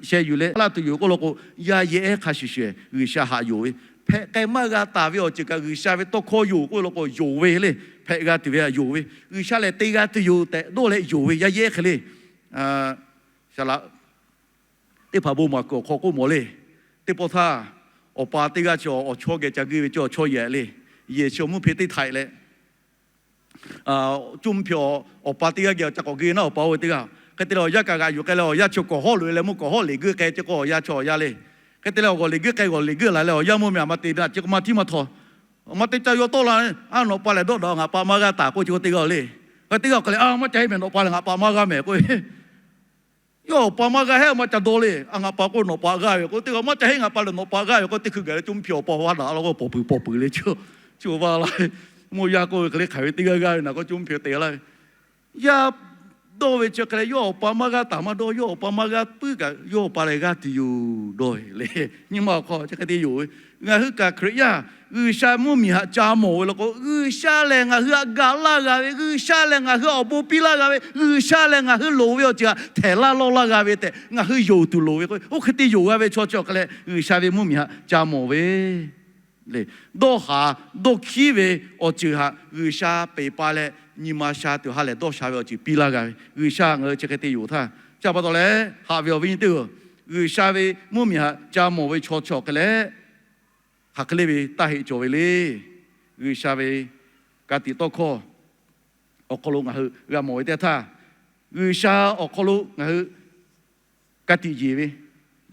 sheh yuˬ leh laˇ tuˬ yoˬ k'oˆ law k'o, yaˇ yehˬ ehˉ hk'a shuˍ shuˍ G'uiˬsha haꞈ yonˍ ve, hpehꞈ k'ai maˇ g'a taˍ ve awˬ ceuˬ kaꞈ G'uiˬsha ve tawˇ hkawˇ yoˬ k'oˆ law k'o yonˍ ve le. Hpehꞈ g'a tuˬ ve aꞈ yonˍ ve, G'uiˬsha lehˬ te g'a tuˬ yoˬ tehꞈ dawˇ leh yonˍ ve yaˇ yehˬ ehˉ hk'e le. Saˍ laꞈ teˇ hpaˍ bon maˍ kuiˬ awˬ hk'aw k'oˆ mawˬ le. Teˇ pawˆ htaˇ, awˬ pa teˇ g'aˇ chi awˬ chawˇ geh ca g'euˆ ve cawˇ awˬ chawˇ yehˬ le. Yehˬ chi awˬ mvuhˇ hpe teˇ htaiꞈ leh, coˇ mvuhˇ hpe awˬ pa teˇ g'aˇ geh ca k'awꞈ g'euˆ naˉ awˬ pa oˇ ve teˇ g'aˇ. Hk'e te leh awˬ yanˇ kaꞈ g'aꞈ yuˬ k'ai leh awˬ yanˇ chi kawˬ hawˉ loꞈ e leh meuˇ kawˬ hawˉ leꞈ geuˆ k'ai ce k'o awˬ yanˇ chi awˬ yanˇ le. Hk'e te leh awˬ g'awˬ leꞈ geuˆ k'ai g'awˬ leꞈ geuˆ la leh awˬ yanˇ mvuhˇ miˬ aꞈ ma te daꞈ ce k'o maˇ htiˉ maˇ htaw. Maˇ te ca yaw tawˆ la, a nawˬ pa lehˬ dawˆ daꞈ ngaˬ pa maˇ g'a taˍ k'oˆ ce k'o teˇ g'aˇ le. Ngaˬ teˇ g'aˇ hk'e leh, A, maˇ ca heˆ mehˍ, nawˬ pa lehˬ ngaˬ pa maˇ g'aˇ mehˍ k'oˆ ve. Yawˇ awˬ pa maˇ g'aˇ heˆ, maˇ ca dawˇ le. A, ngaˬ pa k'oˆ nawˬ pa g'aˇ ve k'oˆ, teˇ g'aˇ maˇ ca heˆ, ngaˬ pa lehˬ nawˬ pa g'aˇ ve k'oˆ, teˇ hkui gaˬ leh coˇ mvuhˇ hpiꞈ awˬ pa vaˇ daꞈ laˇ k'o, pawˬ puiˍ pawˬ puiˍ le. Chi, chi awˬ vaˇ laˇ ve, mawˇ yaˇ k'oˆ ve hk'e le, hk'aˬ ve teˇ g'aˇ g'aˇ ve naˬ k'o, coˇ mvuhˇ hpiꞈ te laˇ ve. Yaˇ dawˇ ve chi hk'e leh, yawˇ awˬ pa maˇ g'aˇ taˍ maˇ dawˇ, yawˇ awˬ pa maˇ g'aˇ puiˉ kaꞈ, yawˇ awˬ pa lehˬ g'aˇ tuˬ yoˬ dawˇ le. Nyi ma awˬ hk'aw chi hk'e te yoˬ ve. Ngaˬ hui kaꞈ Hkriꞈ yaˇ G'uiˬsha mvuhˇmiˬ htaꞈ ca mawˬ ve law k'o, G'uiˬsha lehˬ ngaˬ hui htaꞈ gaˬ laˇ g'a ve, G'uiˬsha lehˬ ngaˬ hui awˬ bon piˇ laˇ g'a ve, G'uiˬsha lehˬ ngaˬ hui loˍ ve awˬ ceuˬ htaꞈ htehˍ laˇ lawˇ laˇ g'a ve tehꞈ ngaˬ hui yonˍ tuˬ loˍ ve k'o, oˇ hk'e te yonˍ g'a ve chaw chi awˬ hk'e leh G'uiˬsha ve mvuhˇmiˬ htaꞈ ca mawˬ ve le. Dawˇ haˍ dawˇ hkiˉ ve awˬ ceuˬ htaꞈ G'uiˬsha peˬ pa leh, nyi ma sha tuˬ ha lehˬ dawˇ sha ve awˬ ceuˬ piˇ laˇ g'a ve, G'uiˬsha ngaˬ hui chi hk'e te yoˬ htaˇ, chi pa taw leh haꞈ ve awˬ viˉ nyi teˇ-oˬ, G'uiˬsha ve mvuhˇmiˬ htaꞈ ca mawˬ ve chaw chi awˬ hk'e leh, hk'aˬ hk'e le ve taˇ heˆ cawˬ ve le. G'uiˬsha ve ka tiꞈ tawˇ hkawˇ awˬ hk'aw lo ngaˬ hui g'a mawˬ ve teˇ htaˇ, G'uiˬsha awˬ hk'aw lo ngaˬ hui ka tiꞈ yeˬ ve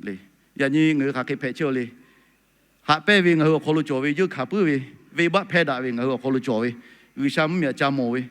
le. Yaꞈ nyi ngaˬ hui hk'aˬ hk'e hpehꞈ chehˇ le. Haꞈ pehnˇ ve ngaˬ hui awˬ hk'aw lo cawˬ ve, yeuˇ hkanˍ puiˉ ve, venˇbaˆ hpehˇ daꞈ ve ngaˬ hui awˬ hk'aw lo cawˬ ve, G'uiˬsha mvuhˇmiˬ htaꞈ ca mawˬ ve,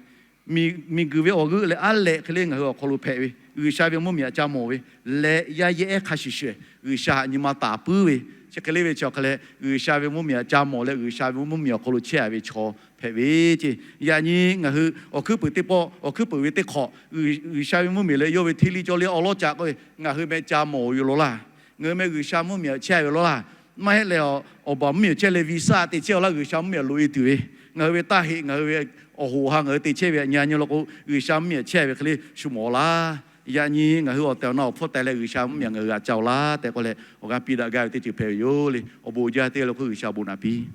miˬguiˬ ve awˬ g'euˆ leh aˉ lehꞈ hk'e le ngaˬ hui awˬ hk'aw lo hpehꞈ ve, G'uiˬsha ve mvuhˇmiˬ htaꞈ ca mawˬ ve, leh yaˇ yehˉ ehˉ hk'a shuˍ shuˍ G'uiˬsha htaꞈ nyi ma taˍ puiˉ ve, chi hk'e le ve chi awˬ hk'e leh G'uiˬsha ve mvuhˇmiˬ htaꞈ ca mawˬ leh G'uiˬsha ve mvuhˇmiˬ awˬ hk'aw lo chehˇ a ve chaw hpehꞈ ve ceˇ. Yaꞈ nyi ngaˬ hui awˬ hkuiˉ puiˍ teˇ pawˆ, awˬ hkuiˉ puiˍ ve teˇ hk'awꞈ, G'uiˬsha ve mvuhˇmiˬ leh yawˇ ve hteˇ liˇ cawˇ liˇ awˉ lawˉ ca k'oˆ ve, ngaˬ hui meh ca mawˬ yoˬ law laˇ. Ngaˬ hui meh G'uiˬsha mvuhˇmiˬ htaꞈ chehˇ ve law laˇ. Maˇ heˆ leh, awˬ baˬ mvuhˇmiˬ htaꞈ chehˇ leh visa te chehˇ a laˇ, G'uiˬsha mvuhˇmiˬ htaꞈ loꞈ e tuˬ ve, ngaˬ hui ve taˇ heˆ, ngaˬ hui ve awˬ hoꞈ ha ngaˬ hui te chehˇ ve, nyi a nyi law k'o, G'uiˬsha mvuhˇmiˬ htaꞈ chehˇ ve hk'e le shu mawˬ laˇ. Yaꞈ nyi ngaˬ hui awˬ tehˬ awˬ na awˬ hpfuhˇ teh leh G'uiˬsha mvuhˇmiˬ htaꞈ ngaˬ hui g'a ca oˬ laˇ tehꞈ k'oˆ leh, awˬ g'aˇ piˇ daꞈ gaˇ ve teˇ ceuˬ hpehꞈ ve yoˬ le. Awˬ bon jaˇ teˇ g'aˇ le hk'oˆ G'uiˬsha awˬ bon naꞈ piˇ